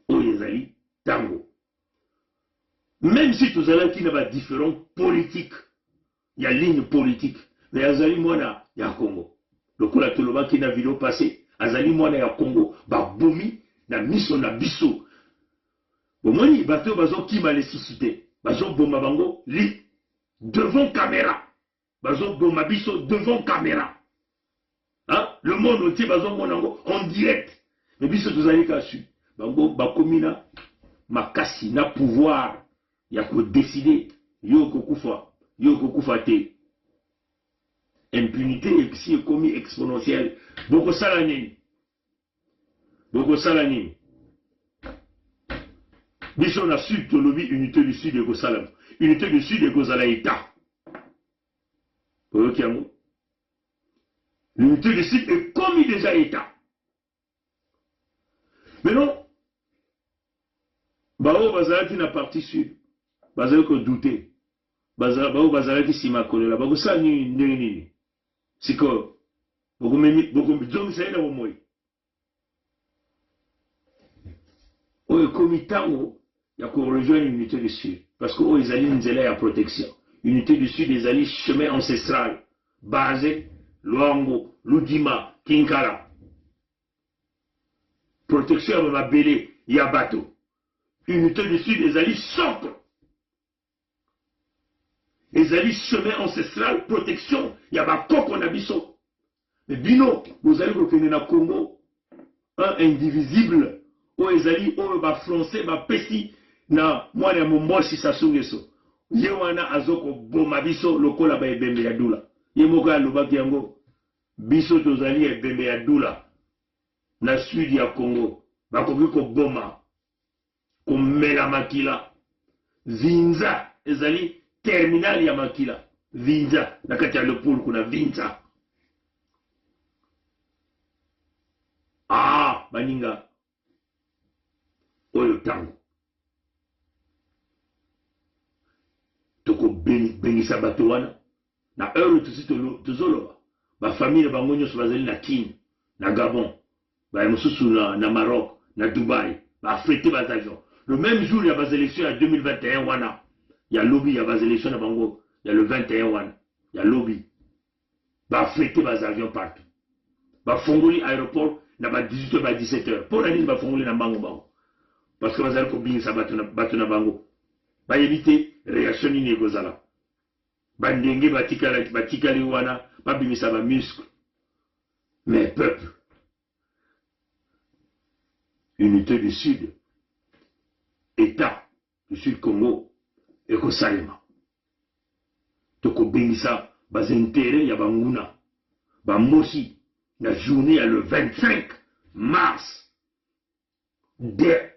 Oyo ezali ntango. Même si tozalaki na ba différents politiques, ya ligne politique, mais azali mwana ya Congo. Lokola tolobaki na vidéo passée, azali mwana ya Congo, babomi na miso na biso. Bomoni, bato bazokima lisusu te, bazoboma bango li devant caméra. Bazoboma biso devant caméra. Hein? Le monde entier bazomona yango en direct. Mais biso tozali kaka sud. Bango bakomi na makasi, na pouvoir ya ko décider. Yo okokufa, yo okokufa te. Impunité esi ekomi exponentielle. Bokosala nini? Bokosala nini? Biso na sud tolobi unité du sud ekosalama. Unité du sud ekozala État. Oyoki yango? L'unité du sud ekomi déjà État. Mais non, baoyo bazalaki na parti sud bazali ko douter. Baza-, baoyo bazalaki sima kolela, bakosala nini, ndenge nini? Sikoyo bokomemi-, bokozongisa ye na bomoi. Oyo ekomi ntango ya ko rejoindre unité du sud, parce que oyo ezali nzela ya protection. Unité du sud ezali chemin ancestral, Baze, Loango, Loudima, Kinkala. Protection ya mabele, ya bato. Unité du sud ezali socle, ezali chemin ancestral, protection ya bakoko na biso. Mais bino, bozali kokende na Congo, un indivisible, oyo ezali oyo ba Français bapesi na mwana ya Mumboshi, Sassou Nguesso. Ye wana azokoboma biso lokola ba ebembe ya dula. Ye moko alobaki yango, biso tozali ebembe ya dula na sud ya Congo. Bakoki koboma, komela makila. Vinza ezali terminal ya makila. Vinza, na kati ya Le Pool kuna, Vinza. Ah, baninga, oyo ntango. Tokobeng-, bengisa bato wana. Na heure tosi tolo-, tozoloba, ba famille na bango nyonso bazali na Kin, na Gabon, ba mosusu na, na Maroc, na Dubaï, ba affréter ba avions. Le même jour ya ba élections ya deux mille vingt et un wana, ya lobi ya ba élections na bango, ya le vingt et un wana, ya lobi, ba affréter ba avions partout. Bafongoli aéroport na ba dix-huit heures, ba dix-sept heures. Mpo na nini bafongoli na mbangu bango? Parce que bazali kobingisa bato na, bato na bango. Bayebi te réaction nini ekozala. Bandenge batikala, batikali wana, babimisa ba muscles. Mais peuple, unité du Sud, État du Sud Congo, ekosalema. Tokobengisa ba intérêts ya banguna. Bamosi, na journée ya le vingt-cinq mars, de,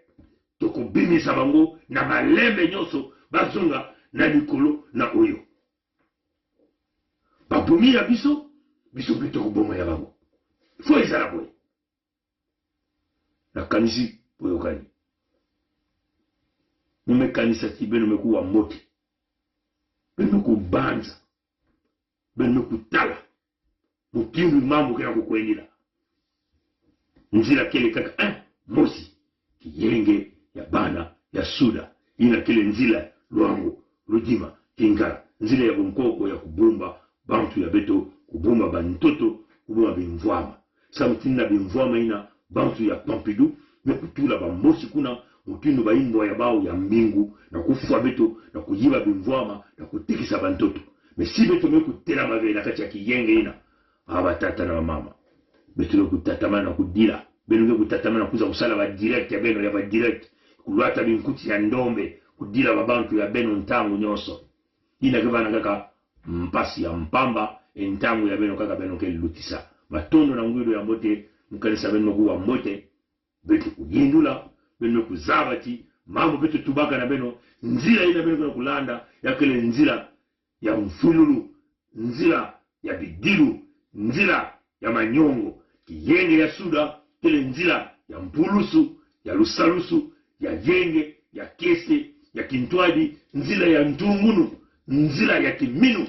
tokobimisa bango na malembe nyonso, bazonga na likolo na oyo. Babomi ya biso, biso mpe tokoboma ya bango. Faut ezala boye. Nakanisi boyokani. Bino mekanisa ti bino mekuwa mbote. Bino mekubanza. Bino mekutala mutindu mambu ke na kukwendila. Nzila kele kaka, eh, mosi. Kiyenge ya bana ya Sud, ina kele nzila Loango, Loudima, Kinkala. Nzila ya bunkoko ya kubumba bantu ya beto, kubumba bantoto, kubumba bimvwama. Samu ti na bimvwama ina, bantu ya Pompidou mekutula bamosi kuna, mutindu bayimbwa ya bawu ya mbingu, na kufwa beto, na kuyiba bimvwama, na kutekisa bantoto. Mais si beto mekutelama ve na kati ya kiyenge ina, ah, batata na bamama, beto mekutatamana kudila. Beno mekutatamana kuza kusala ba direct ya beno, ya ba direct, kulwata binkuti ya ndombe, kudila babantu ya beno ntangu nyonso. Ina kevana kaka mpasi ya mpamba, e ntangu ya beno kaka beno ke lutisa. Matondo na ngwido ya mbote, mukanisa beno mekuwa mbote. Beto kuyindula, beno mekuzaba ti mambu beto tubaka na beno, nzila ina beno ke na kulanda, ya kele nzila ya mfwilulu, nzila ya bidilu, nzila ya manyongo. Kiyenge ya Sud kele nzila ya mpulusu, ya lusalusu, ya yenge, ya kiese, ya kintwadi, nzila ya ntungunu, nzila ya kiminu.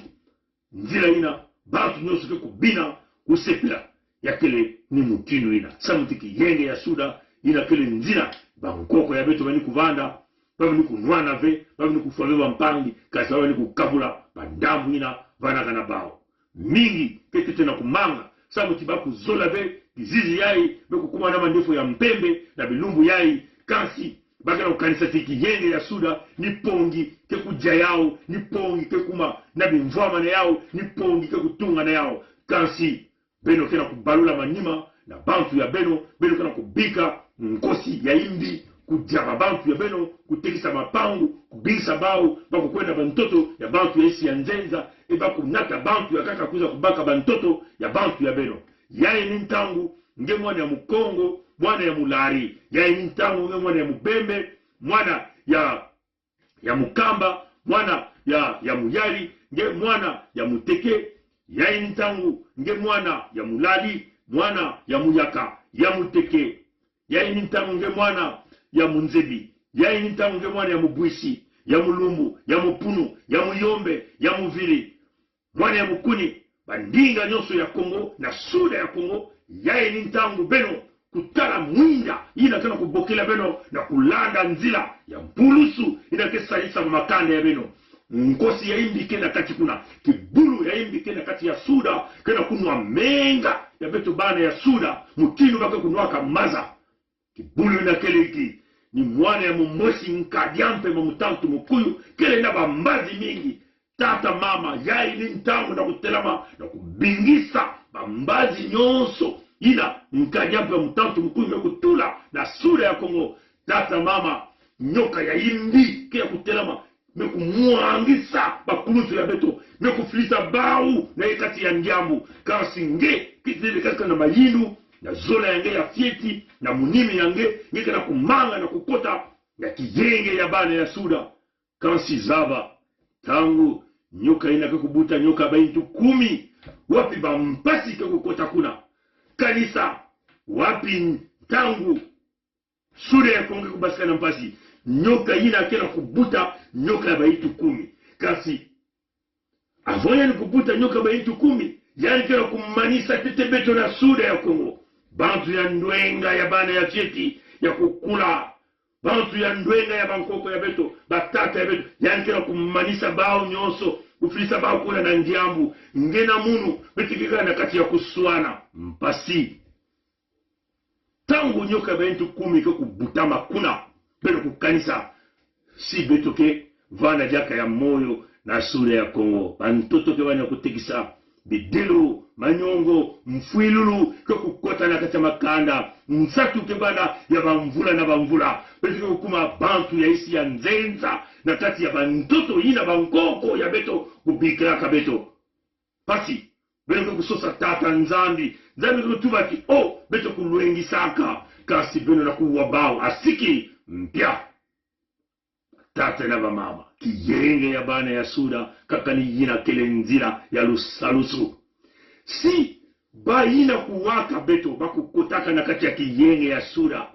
Nzila ina bantu nyonso ke kubina, kusepila, ya kele ni mutindu ina. Samu ti kiyenge ya Sud ina kele nzila bankoko ya beto bani kuvanda, Bavni kunwana ve, bavni kufwa ve bampangi, kasi bavni kukabula bandambu ina vanakana bawo. Mingi ke tete na kumanga, samu ti bakuzola ve kizizi yayi, be kukuma na mandefo ya mpembe na bilumbu yayi, kasi bakena kukanisa ti kiyenge ya Suda ni pongi ke kuja yawo, ni pongi ke kuma na bimvwamana yawo, ni pongi ke kutungana yawo. Kasi beno kena kubalula manima na bantu ya beno, beno kena kubika nkosi ya imbi kuja ba bantu ya beno, kutekisa mapangu, kubingisa bawu, bakukwenda bantoto ya bantu ya insi ya nzenza, e bakunata bantu ya kaka kwiza kubaka bantoto ya bantu ya beno. Yayi ni ntangu nge mwana ya Mukongo, mwana ya Mulari. Yayi ni ntangu nge mwana ya Mubembe, mwana ya ya Mukamba, mwana ya, ya Muyali, nge mwana ya Muteke. Yayi ni ntangu nge mwana ya Mulali, mwana ya Muyaka, ya Muteke. Yayi ni ntangu nge mwana ya Munzebi. Yayi ni ntangu nge mwana ya Mubwisi, ya Mulumbu, ya Mupunu, ya Muyombe, ya Muvili, mwana ya Mukuni, bandinga nyonso ya Kongo na Suda ya Kongo. Yayi ni ntangu beno kutala mwinda ina kena kubokela beno na kulanda nzila ya mpulusu ina ke salisa makanda ya beno. Nkosi ya imbi ke na kati kuna, kibulu ya imbi ke na kati ya Suda, kena kunwa menga ya beto bana ya Suda, mutindu ba ke kunwaka maza. Kibulu ina kele ki, ni mwana ya Mumosi, Nkadi a Mpemba, Mutantu, Mukuyu, kele na bambazi mingi. Tata, mama, yayi ni ntangu na kutelama na kubingisa bambazi nyonso ina Nkadi a Mpemba, Mutantu, Mukuyu me kutula na Suda ya Kongo. Tata, mama, nyoka ya imbi ke ya kutelama, me kumwangisa bakuluntu ya beto, me kufilisa bawu na ye kati ya ndiambu. Kasi nge, kitele kaka na mayindu na zola ya nge ya fieti, na munimi ya nge, nge kena kumanga na kukota na kiyenge ya bana ya Suda. Kasi zaba, ntangu nyoka ina ke kubuta nyoka ya bayintu kumi, wapi bampasi ke kukota kuna? Kanisa, wapi ntangu Suda ya Kongo ke kubasikana mpasi? Nyoka ina kena kubuta nyoka ya bayintu kumi. Kasi avant yani kubuta nyoka ya bayintu kumi, yani kena kumanisa tete beto na Suda ya Kongo, bantu ya ndwenga ya bana ya fieti ya kukula, bantu ya ndwenga ya bankoko ya beto, batata ya beto, yani kena kumanisa bawu nyonso, kufilisa bawu kuna na ndiambu. Nge na munu, beto ke kaka na kati ya kuswana mpasi. Ntangu nyoka ya bayintu kumi ke kubutama kuna, beno kukanisa si beto ke vana diaka ya moyo na Suda ya Kongo. Bantoto ke bana kutekisa, bidelo, manyongo, mfwilulu ke kukota na kati ya makanda, nsatu ke bana ya bamvula na bamvula. Beto ke kukuma bantu ya insi ya nzenza na kati ya bantoto ina bankoko ya beto kubikilaka beto mpasi. Beno ke kusosa Tata Nzambi. Nzambi ke kutuba ti, oh, beto kulwengisaka. Kasi beno na kuwa bawu, asiki mpia. Batata na bamama, kiyenge ya bana ya Suda, kaka ni ina kele nzila ya lusalusu. Si ba ina kuwaka beto, ba kukotaka na kati ya kiyenge ya Suda,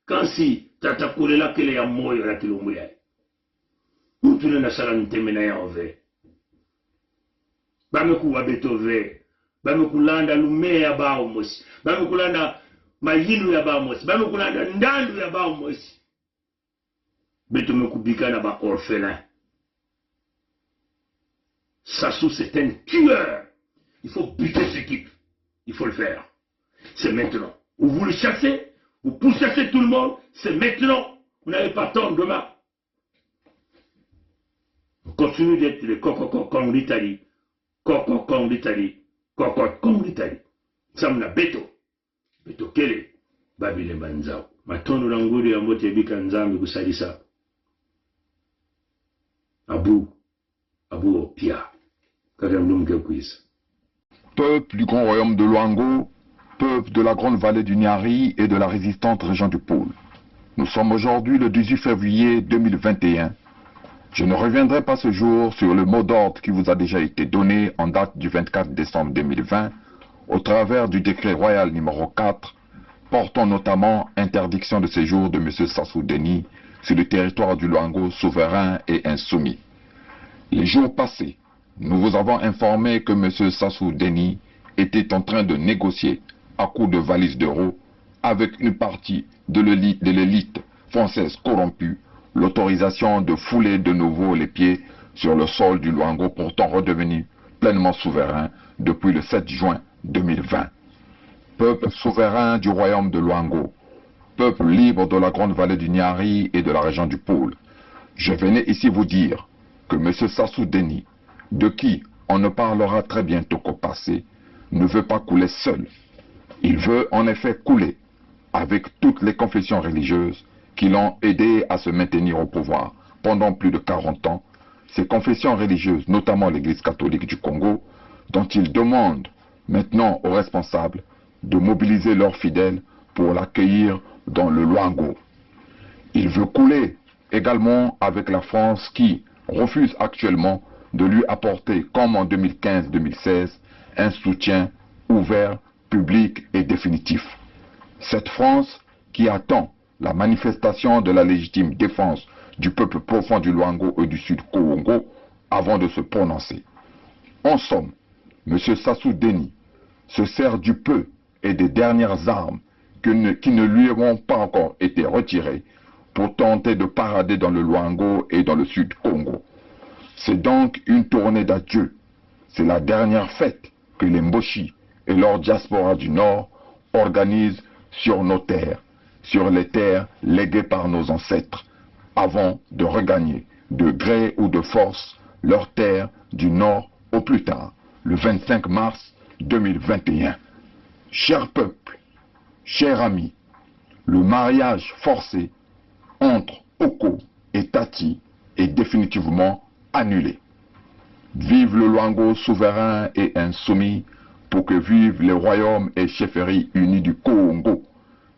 kansi tata kulela kele ya moyo na kilumbu yayi. Utule na sala ntemena yawu ve. Ba me kuwa beto ve. Ba me kulanda lume ya bawu mosi. Ba me kulanda mayindu ya bawu mosi. Ba me kulanda ndandu ya bawu mosi. Beto me kubika na ba orphelin. Sassou, c'est un tueur. Il faut buter ce type. Il faut le faire. C'est maintenant. Ou vous le chassez, vous pourchassez tout le monde, c'est maintenant. Vous n'avez pas tant demain. On continue d'être les kokokokong l'Italie. Kokokong l'Italie. Kokokong l'Italie. Samna beto. Beto kele babilemba nzau. Matondo na ngudi ya mbote bika Nzambi kusalisa. Abu, abu opia. Kaka mdum ke kwiza. Peuple du grand royaume de Loango, peuple de la grande vallée du Niari et de la résistante région du Pool. Nous sommes aujourd'hui le dix-huit février deux mille vingt et un. Je ne reviendrai pas ce jour sur le mot d'ordre qui vous a déjà été donné en date du vingt-quatre décembre deux mille vingt au travers du décret royal numéro quatre, portant notamment interdiction de séjour de Monsieur Sassou Denis sur le territoire du Loango souverain et insoumis. Les jours passés, nous vous avons informé que Monsieur Sassou Denis était en train de négocier à coups de valises d'euros avec une partie de l'élite, de l'élite française corrompue l'autorisation de fouler de nouveau les pieds sur le sol du Loango, pourtant redevenu pleinement souverain depuis le sept juin deux mille vingt. Peuple souverain du royaume de Loango, peuple libre de la grande vallée du Niari et de la région du Pool, je venais ici vous dire que Monsieur Sassou Denis, de qui on ne parlera très bientôt qu'au passé, ne veut pas couler seul. Il veut en effet couler avec toutes les confessions religieuses qui l'ont aidé à se maintenir au pouvoir pendant plus de quarante ans, ces confessions religieuses, notamment l'Église catholique du Congo, dont il demande maintenant aux responsables de mobiliser leurs fidèles pour l'accueillir dans le Loango. Il veut couler également avec la France qui refuse actuellement de lui apporter, comme en deux mille quinze deux mille seize, un soutien ouvert, public et définitif. Cette France qui attend la manifestation de la légitime défense du peuple profond du Loango et du Sud Kongo avant de se prononcer. En somme, Monsieur Sassou Denis se sert du peu et des dernières armes que ne, qui ne lui ont pas encore été retirées pour tenter de parader dans le Loango et dans le Sud Kongo. C'est donc une tournée d'adieu. C'est la dernière fête que les Mbochi et leur diaspora du Nord organisent sur nos terres, sur les terres léguées par nos ancêtres, avant de regagner, de gré ou de force, leurs terres du Nord au plus tard, le vingt-cinq mars deux mille vingt et un. Cher peuple, chers amis, le mariage forcé entre Oko et Tati est définitivement annulé. Vive le Loango souverain et insoumis, pour que vive les royaumes et chefferies unis du Kongo.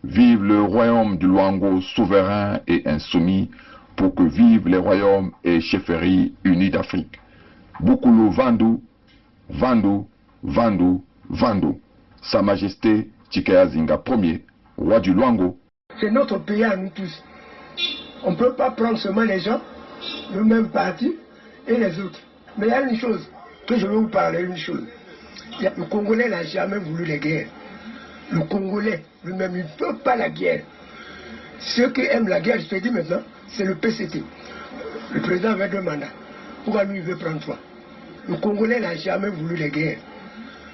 Vive le royaume du Loango souverain et insoumis, pour que vive les royaumes et chefferies unis d'Afrique. Bukulu Vandu, Vandu, Vandu, Vandu. Sa Majesté Tchicaya Zinga premier, roi du Loango. C'est notre pays à nous tous. On ne peut pas prendre seulement les gens, le même parti et les autres. Mais il y a une chose que je veux vous parler, une chose. Il y a, le Congolais n'a jamais voulu les guerres. Le Congolais lui-même, il ne veut pas la guerre. Ceux qui aiment la guerre, je te dis maintenant, c'est le P C T. Le président avait deux mandats. Pourquoi lui, il veut prendre trois ? Le Congolais n'a jamais voulu les guerres.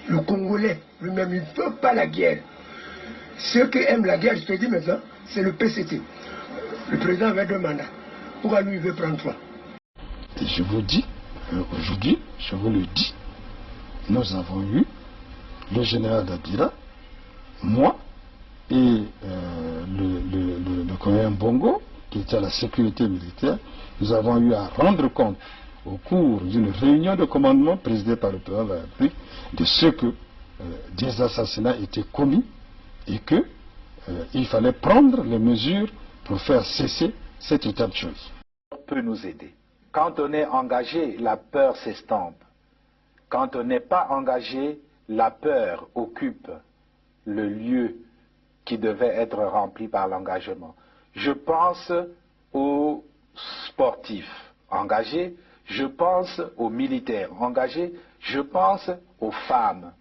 Le Congolais lui-même, il ne veut pas la guerre. Ceux qui aiment la guerre, je te dis maintenant, c'est le P C T. Le président avait deux mandats. Pourquoi lui, il veut prendre trois ? Et je vous dis, euh, aujourd'hui, je vous le dis, nous avons eu le général Dabira, moi et, euh, le, le, le, le colonel Mbongo, qui était à la sécurité militaire, nous avons eu à rendre compte au cours d'une réunion de commandement présidée par le président de la République de ce que, euh, des assassinats étaient commis et que, euh, il fallait prendre les mesures pour faire cesser cet état de choses. Peut nous aider. Quand on est engagé, la peur s'estompe. Quand on n'est pas engagé, la peur occupe le lieu qui devait être rempli par l'engagement. Je pense aux sportifs engagés, je pense aux militaires engagés, je pense aux femmes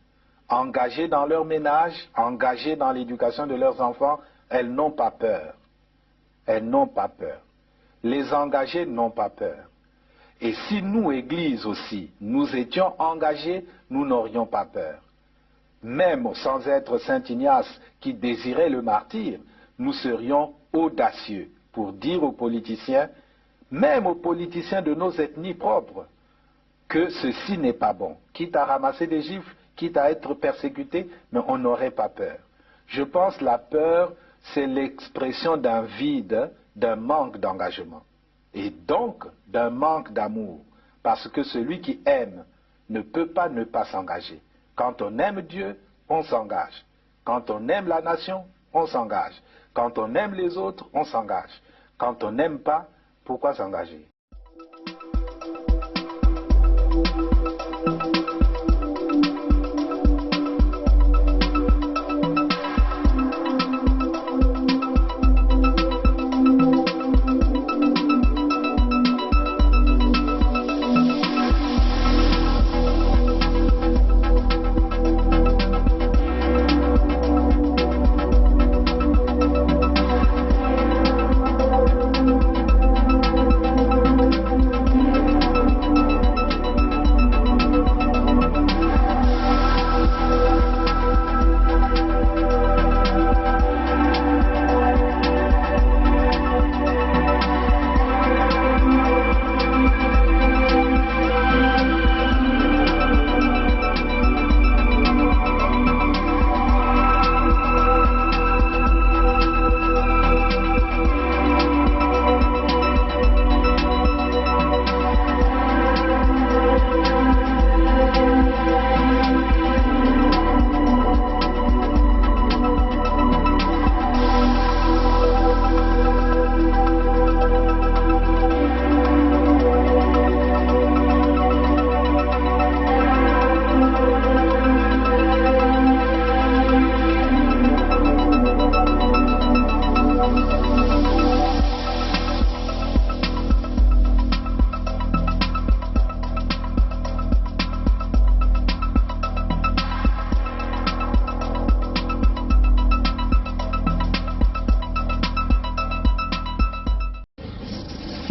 engagées dans leur ménage, engagées dans l'éducation de leurs enfants, elles n'ont pas peur. Elles n'ont pas peur. Les engagés n'ont pas peur. Et si nous, Église aussi, nous étions engagés, nous n'aurions pas peur. Même sans être Saint Ignace qui désirait le martyre, nous serions audacieux pour dire aux politiciens, même aux politiciens de nos ethnies propres, que ceci n'est pas bon, quitte à ramasser des gifles, quitte à être persécuté, mais on n'aurait pas peur. Je pense que la peur, c'est l'expression d'un vide, d'un manque d'engagement, et donc d'un manque d'amour, parce que celui qui aime ne peut pas ne pas s'engager. Quand on aime Dieu, on s'engage. Quand on aime la nation, on s'engage. Quand on aime les autres, on s'engage. Quand on n'aime pas, pourquoi s'engager ?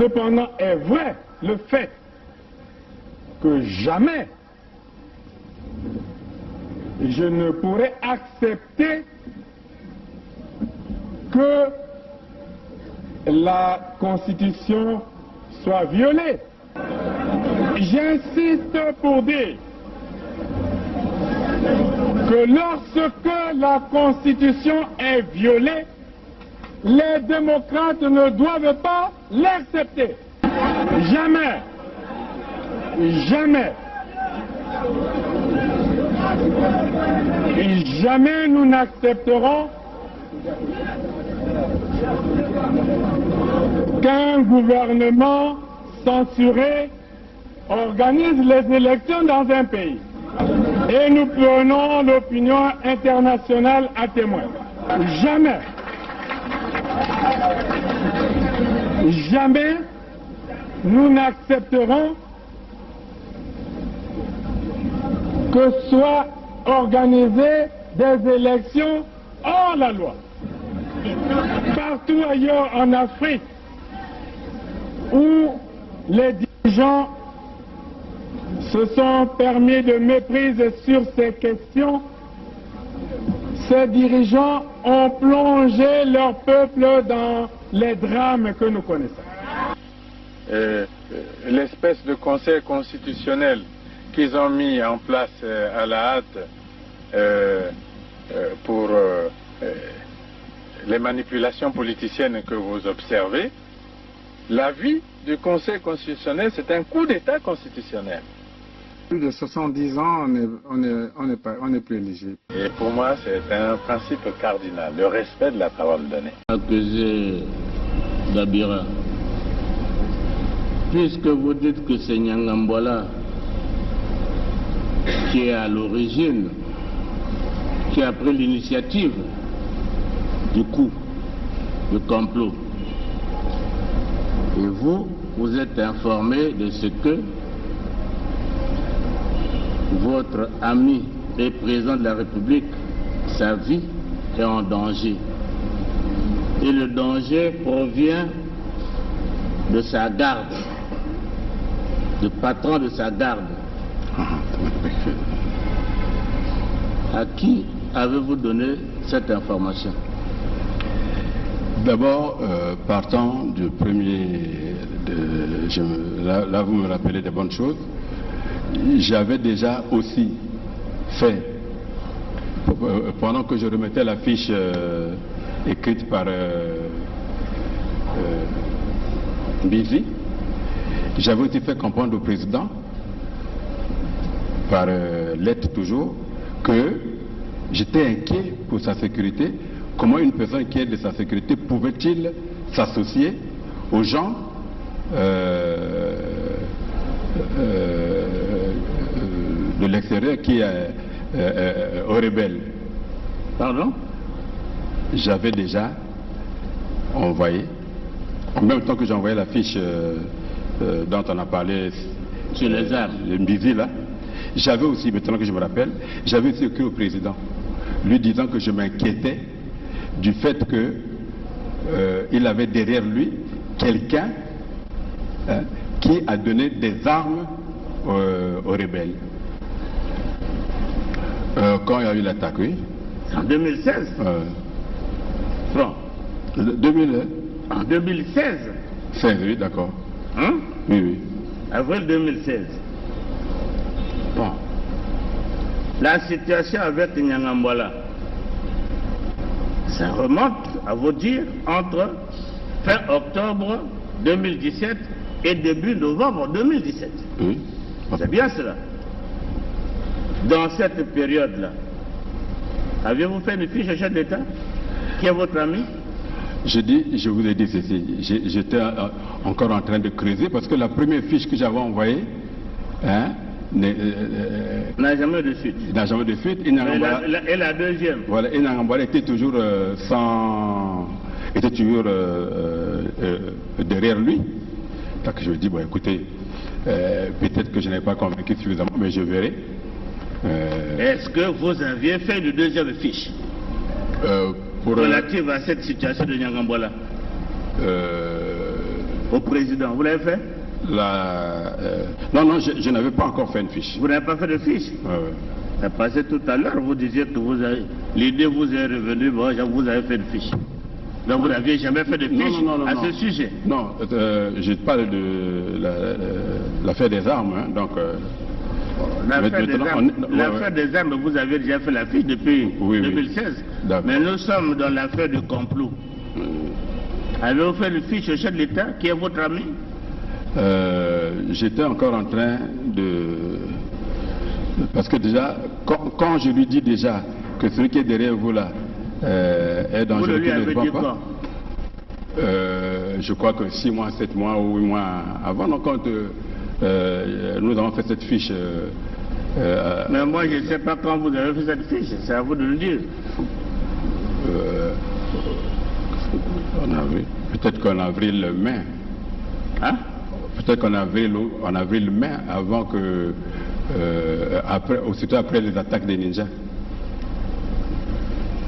Cependant, est vrai le fait que jamais je ne pourrai accepter que la Constitution soit violée. J'insiste pour dire que lorsque la Constitution est violée, les démocrates ne doivent pas l'accepter. Jamais. Jamais. Et jamais nous n'accepterons qu'un gouvernement censuré organise les élections dans un pays. Et nous prenons l'opinion internationale à témoin. Jamais, jamais nous n'accepterons que soient organisées des élections hors la loi. Partout ailleurs en Afrique où les dirigeants se sont permis de méprise sur ces questions, ces dirigeants ont plongé leur peuple dans les drames que nous connaissons. Euh, euh, l'espèce de conseil constitutionnel qu'ils ont mis en place, euh, à la hâte, euh, euh, pour, euh, euh, les manipulations politiciennes que vous observez, l'avis du Conseil constitutionnel, c'est un coup d'État constitutionnel. Plus de soixante-dix ans, on est, on est, on est pas, on n'est plus éligible. Et pour moi, c'est un principe cardinal, le respect de la parole donnée. Accusé Dabira, puisque vous dites que c'est Nyangambwala qui est à l'origine, qui a pris l'initiative du coup, du complot, et vous, vous êtes informé de ce que votre ami et président de la République, sa vie est en danger. Et le danger provient de sa garde, du patron de sa garde. À qui avez-vous donné cette information ? D'abord, euh, partant du premier, de, je me, là, là, vous me rappelez de bonnes choses. J'avais déjà aussi fait, euh, pendant que je remettais la fiche, euh, écrite par, euh, euh, Mbizi, j'avais aussi fait comprendre au président, par, euh, lettre toujours, que j'étais inquiet pour sa sécurité. Comment une personne qui est de sa sécurité pouvait-il s'associer aux gens, euh, euh, de l'extérieur qui, euh, euh, euh, aux rebelles ? Pardon ? J'avais déjà envoyé, en même temps que j'envoyais la fiche, euh, euh, dont on a parlé, sur les, euh, armes, de Mbizi, là, j'avais aussi, maintenant que je me rappelle, j'avais aussi écrit au président, lui disant que je m'inquiétais du fait que, euh, il avait derrière lui quelqu'un, hein, qui a donné des armes, euh, aux rebelles. Euh, quand il y a eu l'attaque, oui. En deux mille seize. Euh. Bon. Le deux mille, hein ? En deux mille seize. Seize, oui, d'accord. Hein ? Oui, oui. Avril deux mille seize. Bon. La situation avec Nyangambwala, ça remonte, à vous dire, entre fin octobre deux mille dix-sept et début novembre deux mille dix-sept. Oui. C'est bien cela. Dans cette période-là, aviez-vous fait une fiche au chef d'État, qui est votre ami ? Je dis, je vous ai dit ceci, j'ai, j'étais, euh, encore en train de creuser parce que la première fiche que j'avais envoyée, hein, n'est, euh, euh, n'a jamais de suite. N'a jamais de suite. Et la, la, et la deuxième ? Voilà, et Nyangambwala était toujours, euh, sans, était toujours, euh, euh, euh, derrière lui. Donc je me dis, bon, écoutez, euh, peut-être que je n'ai pas convaincu suffisamment, mais je verrai. Euh, est-ce que vous aviez fait une deuxième fiche, euh, pour, euh, relative à cette situation de Nyangambwala ? Euh, Au président, vous l'avez fait ? La, euh, non, non, je, je n'avais pas encore fait une fiche. Vous n'avez pas fait de fiche ? Ouais, ouais. Euh, parce que tout à l'heure, vous disiez que vous avez, l'idée vous est revenue, bon, vous avez fait une fiche. Donc vous n'aviez jamais fait de fiche à ce sujet. Non, non, non, non, non. Non, euh, je parle de la, euh, l'affaire des armes, hein, donc, euh, mais maintenant, on, ouais, ouais. L'affaire des armes, vous avez déjà fait la fiche depuis deux mille seize. Oui, oui. D'accord. Mais nous sommes dans l'affaire du complot. Euh. Avez-vous fait une fiche au chef de l'État, qui est votre ami ? Euh, j'étais encore en train de, parce que déjà, quand, quand je lui dis déjà que celui qui est derrière vous là, euh, est dangereux, qu'il ne le voit pas. Vous le lui avez dit quand ? Euh, je crois que six mois, sept mois ou huit mois avant, donc, quand, euh, euh, nous avons fait cette fiche, euh, euh, mais moi, je ne sais pas quand vous avez fait cette fiche, c'est à vous de le dire. Euh, en avril, peut-être qu'en avril, mai. Hein ? Peut-être qu'en avril ou, en avril, mai, avant que, euh, après, aussitôt après les attaques des ninjas.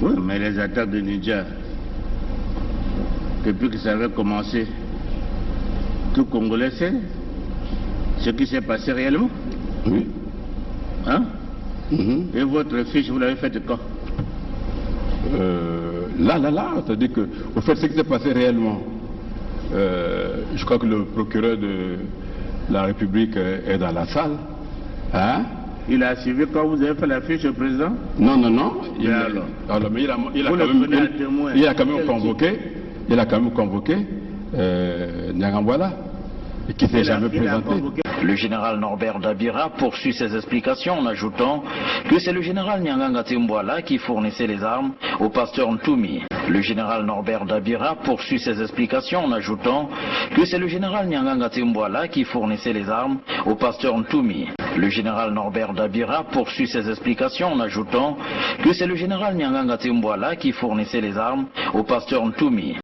Oui, mais les attaques des ninjas, depuis que ça avait commencé, tout Congolais sait ce qui s'est passé réellement. Oui. Hein ? Mhm. Et votre fiche, vous l'avez faite quand ? Euh, là, là, là, c'est-à-dire que, au fait, ce qui s'est passé réellement, euh, je crois que le procureur de la République, euh, est dans la salle. Hein ? Il a suivi quand vous avez fait la fiche au président ? Non, non, non. Mais il, alors ? Alors, mais il a, il a quand même, il, il a quand même convoqué, il a quand même convoqué, euh, Niangangwala, et qui s'est jamais présenté. Le général Norbert Dabira poursuit ses explications en ajoutant que c'est le général Nianganga Tsimbwala qui fournissait les armes au pasteur Ntoumi. Le général Norbert Dabira poursuit ses explications en ajoutant que c'est le général Nianganga Tsimbwala qui fournissait les armes au pasteur Ntoumi. Le général Norbert Dabira poursuit ses explications en ajoutant que c'est le général Nianganga Tsimbwala qui fournissait les armes au pasteur Ntoumi.